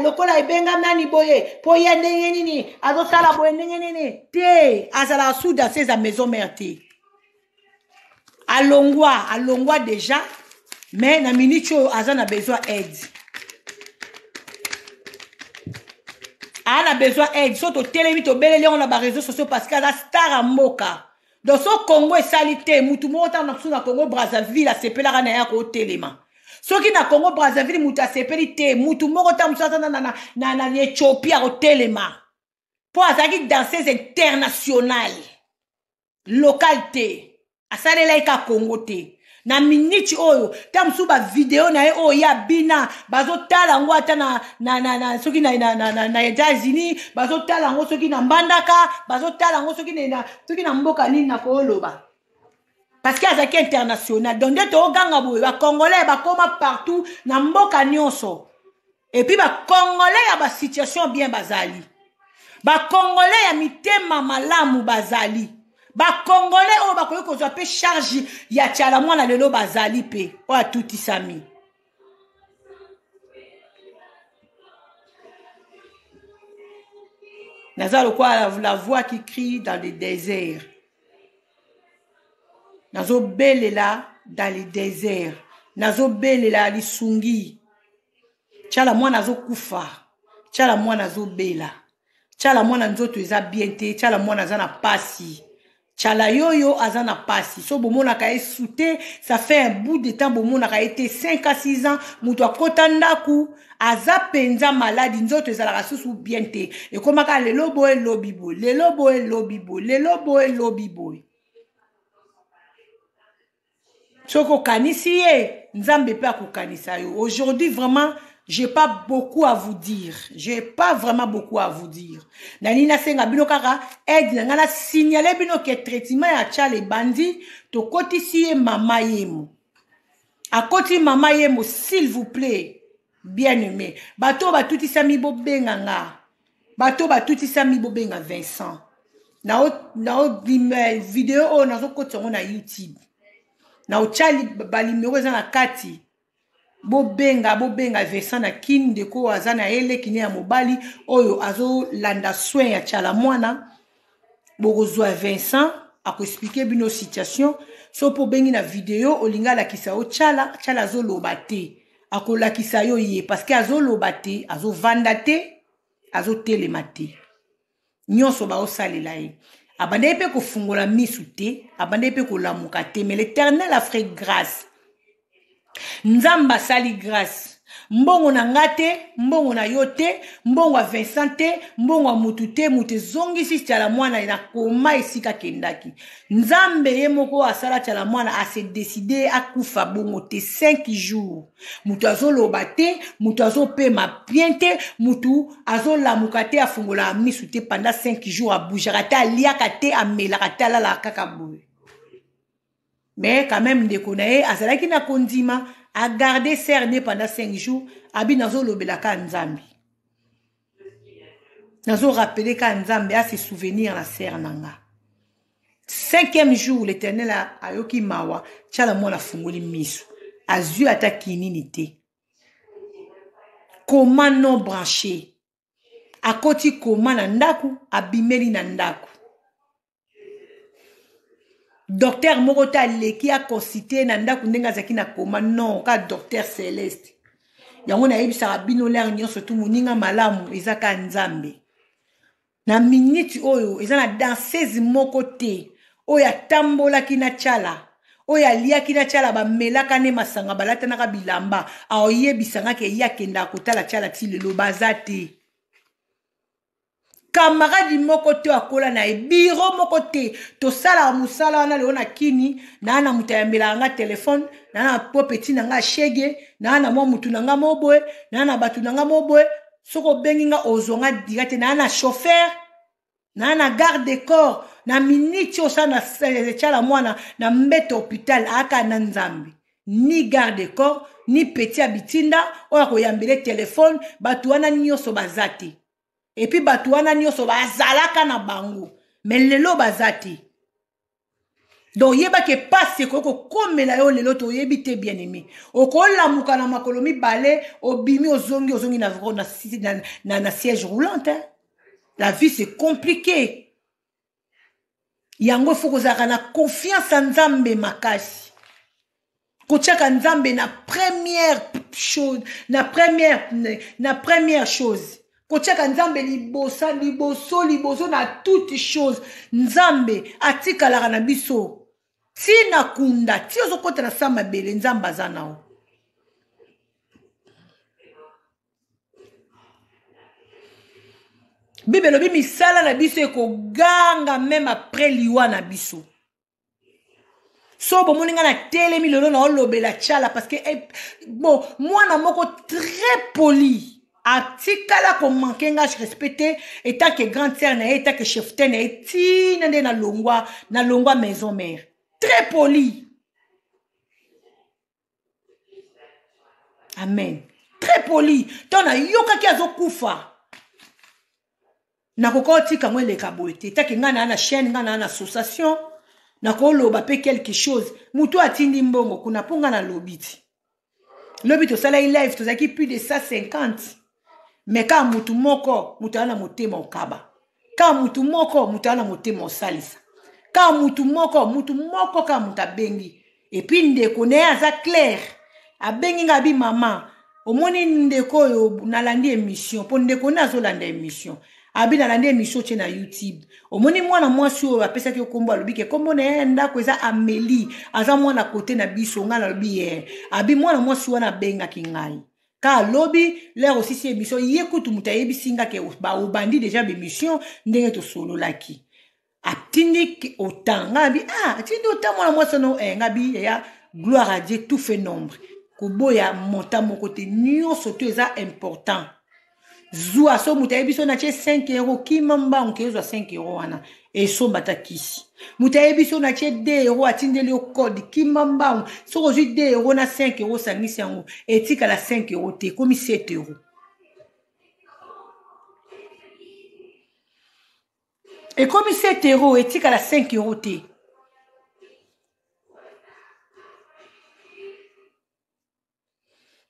lokola ebenga nani boye, po ye ndenge nini azosala boye ndenge nini te, azalaka sous danseuse ya maison mère te. Alongwa, alongwa déjà, mais na minute oyo aza na besoin aide. Aza na besoin aide, so totelemi tobeleli yango na ba réseaux sociaux parce que aza star ya mboka. Donc so Congo esali te, mutu moko tanga na na Congo Brazzaville asepelaka na ya kotelema. Soki na Congo Brazzaville mutu asepeli te, mutu moko tanga mosusu aza na Ethiopie akotelema. Po azalaki danseuse internationale, locale te. Asalelaki ka Congo te. Na minute oyo, ta mosusu ba video na ye oyo ya bina, bazotala yango ata na, na, na, na, soki na, na, na, na, na États-Unis, bazotala yango soki na Mbandaka, bazotala yango soki na, na, soki na mboka nini na koloba. Parce que azalaki international. Donc nde toganga boye, ba Congolais bakoma partout na mboka nyonso. Et puis ba Congolais ya ba situation bien bazali. Ba Congolais ya mitema malamu bazali. Ba Congolais oyo bakoki kozwa pe charge ya Tshala Mwana lelo bazali pe oyo atutisami. Naza lokola la voix qui crie dans le désert. Nazobelela dans le désert. Nazobelela lisungi. Tshala Mwana azokufa. Tshala Mwana azobela. Tshala Mwana nzoto eza bien te. Tshala Mwana aza na pasi. Tshala yoyo aza na pasi. So bomonaka ye soute, ça fait un bout de temps bomonaka ye te, 5 à 6 ans, moto akota ndaku, aza penza maladi, nzoto ezalaka susu bien te. Ekomaka lelo boye lobi boye, lelo boye lobi boye, lelo boye lobi boye. Soki okanisi ye, Nzambe pe akokanisa yo. Aujourd'hui vraiment, j'ai pas beaucoup à vous dire. J'ai pas vraiment beaucoup à vous dire. Nani nasenga bino kaka aide na nga na signaler bino ke traitement ya Tshala ebandi, tokotisi ye mama Yemo. Akoti mama Yemo, s'il vous plaît. Bien aimé. Bato batutisami bobenga nga. Bato batutisami bobenga Vincent. Na o, na o, video oyo nazokotisa yango na YouTube. Na otya ba numéro eza na kati. Bobenga, bobenga Vincent na Kin, ndeko oyo aza na ye leki ne ya mobali oyo azolanda soin ya Tshala Mwana. Bokozwa Vincent akoexplike bino situation. So po obengi na video olinga alakisa yo Tshala, Tshala azoloba te. Akolakisa yo ye parce que azoloba te, azovanda te, azotelema te. Nyonso baosalela ye. Abandaki pe kofungola misu te, abandaki pe kolamuka te, mais l'Éternel a fait grâce. Nzambe asali grâce. Mbongo na nga te, mbongo na yo te, mbongo ya Vincent te, mbongo ya mutu te, mutu ezongisi Tshala Mwana na koma esika akendaki. Nzambe ye moko asala Tshala Mwana a se décider akufa bongo te 5 jours. Mutu azoloba te, mutu azopema bien te, mutu azolamuka te, afungola misu te pendant 5 jours, aboujaka te, aliaka te, amelaka te, alalaka kaka boye. Mais quand même ndeko na ye azalaki na kondima, Agarde sœur ne pendant 5 jours, abi nazolobela ka Nzambe. Nazo rappeler ka Nzambe a se souvenir na sœur na nga. Cinquième jour, l'Éternel ayoki mawa, Tshala Mwana afungoli miso. Azui ata kinini te. Comment non branché? Akoti koma na ndaku, abimeli na ndaku. Docteur moko te aleki akonsite na ndako ndenge azalaki na koma non ka docteur Celeste. Yango nayebisaka bino lere nyonso tu moninga malamu eza ka Nzambe. Na minute oyo eza na danseuse moko te oyo atambolaki na Tshala, oyo aliaki na Tshala, bamelaka ne masanga, balatanaka bilamba, aoyebisa nga ke ye akendaka kotala Tshala ti lelo baza te. Camarade moko te akola na ye, bureau moko te, tosalaka mosala wana lelo na kini, naa na moto ayambelaka nga telefone, naa na po petit na nga shege, naa na mwa motu na nga moboye, naa na bato na nga moboye. Soki obengi nga ozwa nga dira te, naa na chauffeur, naa na garde de corps, na minute oyo osala na Tshala Mwana na mbeto hôpital aka na Nzambe, ni garde de corps ni petit ya bitinda oyo akoyambele telefone, bato wana nyonso baza te. Et puis bato wana nyonso bazalaka na bango, mais lelo baza te. Donc yeba ke pasi ekoki kokomela yo lelo toyebi te, bien aimé. Okolamuka na makolo mibale, obimi ozongi, ozongi na, na, na, na, na siège roulante, hein? La vie c'est compliqué. Yango faut kozalaka na confiance ya Nzambe makasi. Kotiaka Nzambe na première chose, na première, na première chose. Kotiaka Nzambe libosa, liboso, liboso na toute chose. Nzambe atikalaka na biso. Ti na kunda, ti ozokota na sa mabele, Nzambe aza nao. Bible elobi misala na biso ekoganga même après liwa na biso. So bomoni nga na telemi lelo na olobela Tshala parce que eh, bon mwana moko très poli atikala komanke nga je respecte etant que grande sœur na ye, etant que chef na ye, tina nde nalongwa, nalongwa maison mère, très poli. Amen. Très poli. Tant na yokaki azokufa. Nakoka otika ngo eleka boye te. Taki nga na na chaîne, nga na na association, nakoloba pe quelque chose. Mutu atindi mbongo kuna po nga na lobi ti. Lobi tosalaki live, tozalaki plus de 150. Mais kaka mutu moko, mutu aza na motema okaba. Kaka mutu moko, mutu aza na motema osalisa. Kaka mutu moko, mutu moko kaka mutu abengi. Et puis ndeko na ye aza clair. Abengi nga abi mama, omoni ndeko oyo nalandi émission, po ndeko na azolanda émission. Abi nalandi émission tie na YouTube. Omoni mwana mwasi oyo apesaki yo kombo, alobi ke kombo na ye ndako eza Amélie, aza mwana kote na biso, nga nalobi ye. Abi mwana mwasi wana abengaki ngai. Ka lobi l'heure osisi émission, ye kutu moto ayebisi nga ke ba obandi déjà émission ndenge tosololaki. Atindi autant nga bi ah atindi autant mwana mwasi no eh nga bi ya gloire à Dieu tout fait nombre. Koboya montant moko te nyonso to eza important. Zwa so moto ayebi so na tie 5 euros kima mbangu ke ozwa 5 euros wana esomba ta kisi. Moto ayebi so na tie 2 euros atindeli yo code kima mbangu soki ozwi 2 euros na 5 euros osangisi yango etikala 5 euros te ekomi 7 euros. Ekomi 7 euros etikala 5 euros te.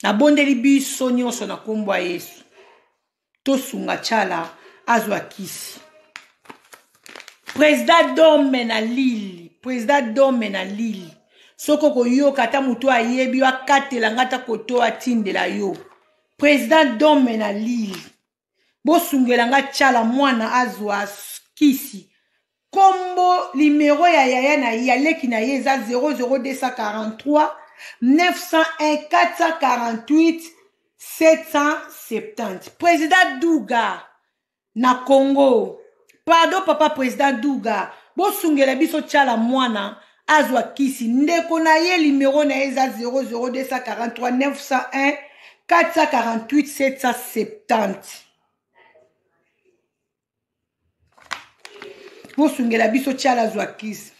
Nabondeli biso nyonso na kombo ya Yesu. Tosunga Tshala azwa kisi. Président Dome na Lille, président Dome na Lille. Soko koyoka ata moto ayebi yo akatela nga ata koto atindela yo. Président Dome na Lille. Bosungela nga Tshala mwana azwa kisi. Kombo numéro ya yaya na ya leki na ye eza 00243 901 448 770. Président Duga na Congo. Pardon papa président Duga, bosungela biso Tshala mwana azwa kisi. Ndeko na ye numéro na ye eza 00243 901 448 770. Bosungela biso Tshala azwa kisi.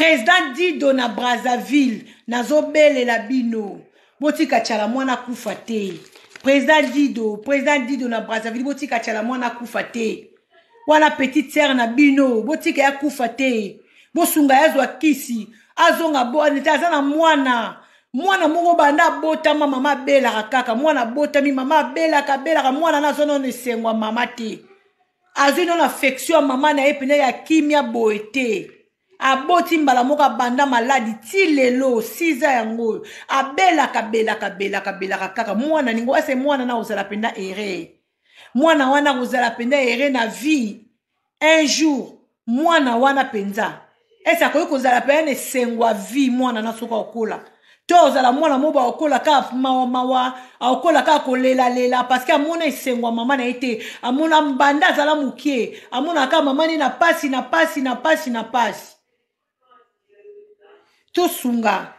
Président Dido na Brazzaville, nazobelela bino. Botika Tshala mwana kufa te. Président Dido, président Dido na Brazzaville, botika Tshala mwana kufa te. Wana petite sœur na bino, botika ya kufa te. Bosunga ya zwa kisi, azonga bo aza na mwana. Mwana moko banda abotama mama abelaka kaka, mwana abotami mama abelaka abelaka, mwana na azwa nano esengo ya mama te. Azwi nano affection ya mama na ye pene ya kimia boye te. Aboti mbala moko abanda maladi ti lelo 6 ans yango oyo abelaka belaka belaka belaka kaka mwana ningo ase mwana na ozala mpenza ere mwana wana kozala mpenza ere na vie un jour mwana wana mpenza ese akoki kozala mpenza na esengo ya vie mwana na soki akola to ozala mwana moko akola kaka mawa mawa akola kaka kolelalela parceke amona esengo ya mama na ye te amona mbanda azala mokie amona kaka mama ne na pasi na pasi na pasi na pasi tosunga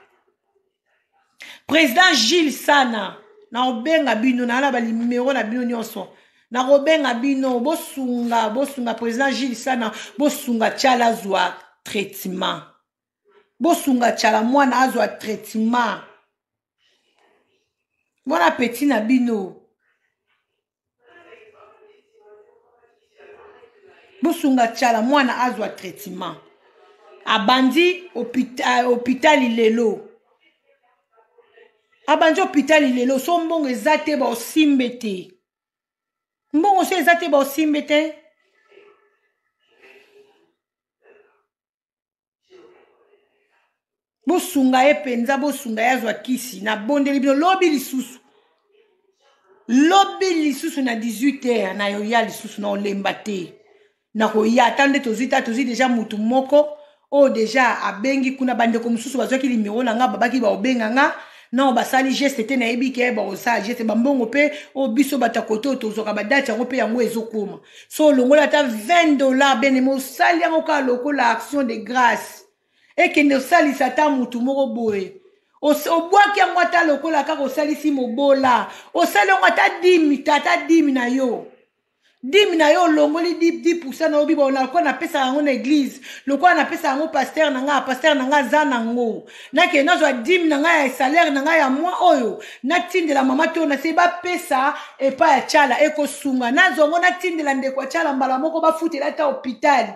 président Gilles Sana nakobenga bino naa na balimero na bino nyonso nakobenga bino bosunga bosunga président Gilles Sana bosunga Tshala azwa traitement bosunga Tshala mwana azwa traitement bon appétit na bino bosunga Tshala mwana azwa traitement abandi hôpital lelo abandi hôpital lelo so mbongo eza te baosimbe te mbongo so eza te baosimbe te bosunga ye mpenza bosunga ye azwa kisi nabondeli bino lobi lisusu lobi lisusu na 18 heures nayoya lisusu na olemba te nakoya ata nde tozwi ta tozwi deja motu moko oyo deja abengi kuna bandeko mosusu bazwaki limero na nga babaki baobenga nga nao basali geste te nayebi ke bakosala geste bambongo mpe oyo biso bato ya kote oyo tozwaka badate yango mpe yango ezokoma so olongoli ata 20 dollar bien aime osali yango kaka lokola action de grâce ekende osalisa ata motu moko boye obwaki yango ata lokola kaka osalisi mobola osali yango ata dimi tata dimi na yo dime na yo olongoli 10 pourcent na yo biba lokola napesaka yango na eglise lokola napesaka yango paster na ngai paster na ngai aza nango nakende nazwa dime na ngai ya salaire na ngai ya mwa oyo natindela mama to nase bapesa epai ya Tshala ekosunga nazwa yango natindela ndeko ya Tshala mbala moko bafutela ata hôpital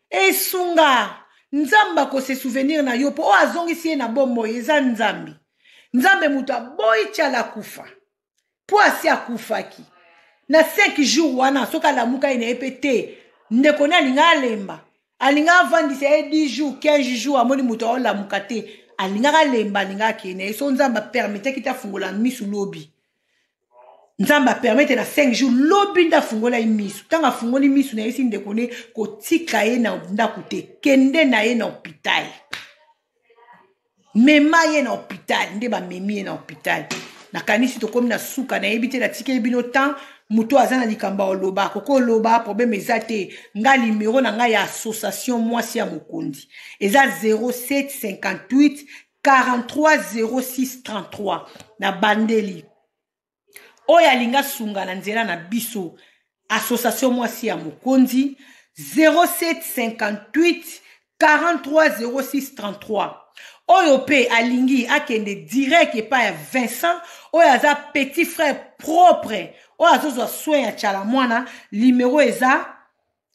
esunga nzambe akose souvenir na yo mpo oyo azongisi ye na bomoi eza nzambe nzambe moto aboyi Tshala akufa mpo asi akufaki na 5 jours wana soki alamuka ye na ye mpe te ndeko ne alinga alemba alinga avandisa ye 10 jours 15 jours amoni moto aolamuka te alingaka alemba alingaka akende na ye so nzambe apermetaki te afungola misu lobi nzambe apermete na 5 jours lobi nde afungola ye misu ntango afungoli misu na ye si ndeko ne kotika ye na ndako te kende na ye na hôpital mema ye na hôpital nde bamemi ye na hôpital nakanisi tokomi na suka nayebi te natikeli bino temps moto aza na likambo ya koloba akoki oloba problème eza te nga limero na ngai ya association mwasi ya mokonzi eza 0758 43 06 33 na bandeli oyo alinga sunga na nzela na biso association mwasi ya mokonzi 0758 43 06 33 oyo mpe alingi akende direct epai ya Vincent oyo aza petit frère propre oyo azozwa soin ya Tshala mwana limero eza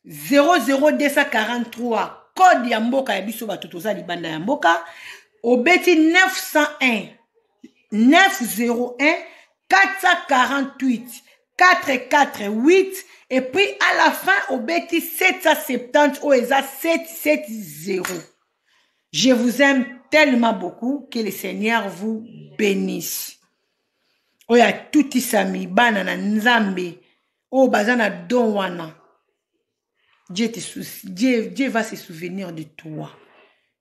00243 code ya mboka ya biso bato toza libanda ya mboka obeti 901 901 448 448 et puis à la fin obeti 770 oyo eza 770. Je vous aime tellement beaucoup, que le Seigneur vous bénisse. Oyo atutisami bana na nzambe oyo baza na don wana Dieu, te Dieu, Dieu va se souvenir de toi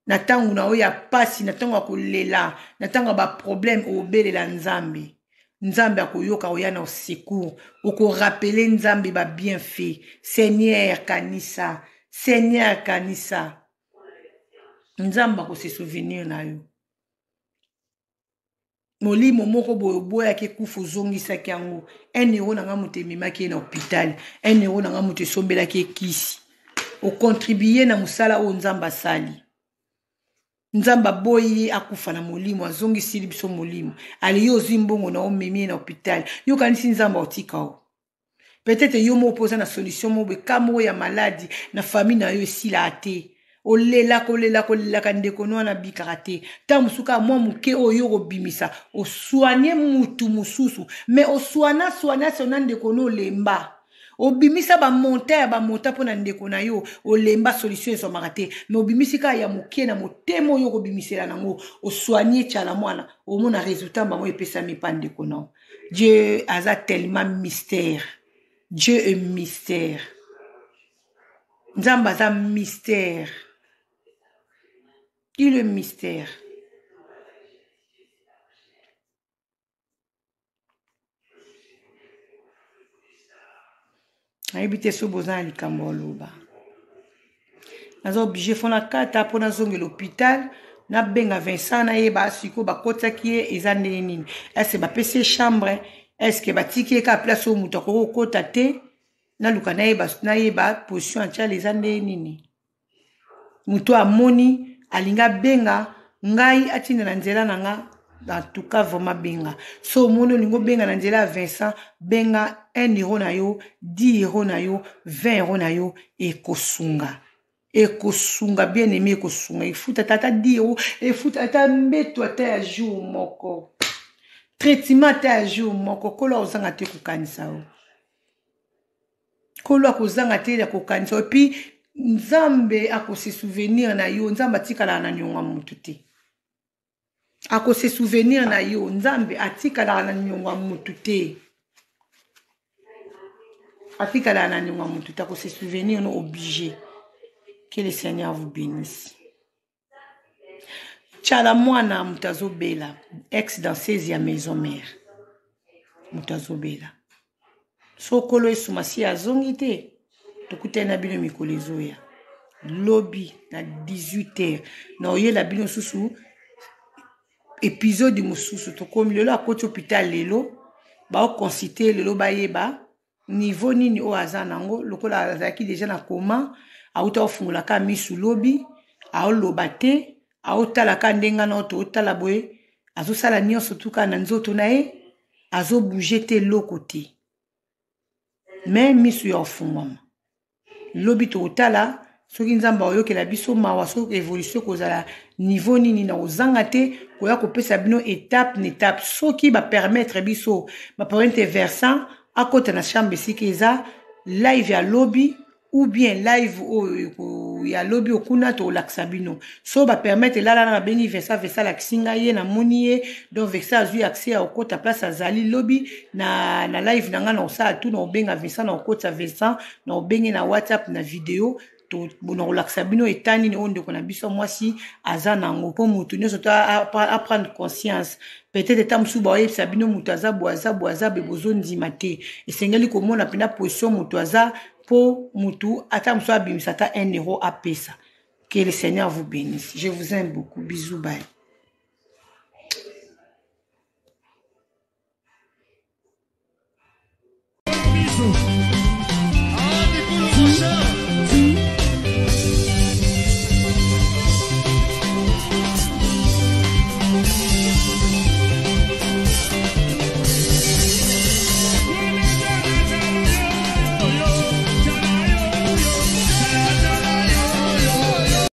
na ntango na oyo ya pasi na ntango ya kolela na ntango ya baproblème obelela nzambe nzambe akoyoka oya na secours okorapele nzambe babienfait seigneur kanisa seigneur kanisa nzambe akose souvenir na yo molimo moko boye oboyaki ekufa ozongisaki yango un euro na ngai moto ememaki ye na hôpital un euro na ngai moto esombelaki ye kisi okontribue na mosala oyo nzambe asali. Nzambe aboyi ye akufa na molimo, azongisili biso molimo. Ale yo ozwi mbongo na omemi ye na hôpital, yo okanisi Nzambe aotika yo? Peut-être yo moko mpo oza na solution moko boye, ka moko ya maladi na famille na yo esilaka te, olelaka olelaka olelaka, ndeko no wana abikaka te. Ntango mosusu kaka mwa moke oyo yo okobimisa oswanie mutu mosusu, mais oswana swana sona ndeko no, olemba, obimisa bamonta ya bamonta mpo na ndeko na yo, olemba, solution ezwamaka te, mais obimisi kaka ya moke na motema oyo okobimisela nango, oswanie Tshala Mwana, omona resultat bango epesami mpa ndeko na yo. Dieu aza tellement mystère, Dieu est mystère, Nzambe aza mystère, il est mystère. Nayebi te soki boza na likambo ya oloba. Naza oblige fo nakata mpo nazongela hôpital, nabenga Vincent, nayeba sikoyo bakotisaki ye eza ndenge nini, estce bapesi ye chambre, estce batiki ye kaka place oyo moto akoki kokota te. Naluka nayeba, nayeba position ya Tshala eza ndenge nini. Moto amoni alingi abenga ngai, atinda na nzela na nga. En tout cas vraiment, benga. So omoni olingi obenga na nzela ya Vincent, benga 1 euro na yo, 10 euro na yo, 20 euro na yo, ekosunga, ekosunga bien aimé, ekosunga. Efuta ata 10 euro, efuta ata mbeto ata ya jour moko, traitement ata ya jour moko. Kolo ozanga te kokanisa yo, Kolo akozanga te ya kokanisa yo, et puis Nzambe akose souvenir na yo. Nzambe atikalaka na niongo ya motu te, akose souvenir na yo. Nzambe atikalaka na niongo ya motu te, atikalaka na niongo ya motu te, akose souvenir no obligé. Que le Seigneur vous bénisse. Tshala Mwana moto azobela, ex danseuse ya Maison Mère, moto azobela. Sokolo esuma si azongi te. Tokutani na bino mikolo ezoya, lobi na 18 heures na oyela bino susu épisode mosusu. Tokomi lelo, akoti hôpital lelo, baoconsulte lelo, bayeba niveau nini oyo aza nango. Lokola azalaki deja na koma, auta kofungola ka misu lobi, aoloba te, aotala ka ndenge na oyo tootala boye, azosala nyonso tuka na nzoto na ye, azobouge te, eloko te, me misu ya kofungwama lobi. Tokotala soki Nzambe akoyokela biso mawa, soki évolution kozala niveau nini. Na kozanga te koya kopesa bino étape na étape. Soki bapermettre biso, bapermettre Vincent akota na chambre esika eza, live ya lobi ou bien live oyo ya lobi okuna, tokolakisa bino. So bapermettre, elala na babengi Vincent, Vincent alakisi ngai ye, namoni ye. Donc Vincent azwi accès ya kokota place azali lobi na live na ngai. Na kosala tu na kobenga Vincent, na kokotisa Vincent, na kobenge na WhatsApp na video, na kolakisa bino eta nini oyo ndeko na biso mwasi aza nango, mpo motu nyonso to aprendre conscience. Peut-être eta mosusu baoyebisa bino moto aza boye, aza boye, aza boye, bozondima te. Esengeli komona mpena position moto aza, mpo motu ata mosusu abimisa ata 1 euro apesa. Que le Seigneur vous bénisse. Je vous aime beaucoup. Bisous, bye.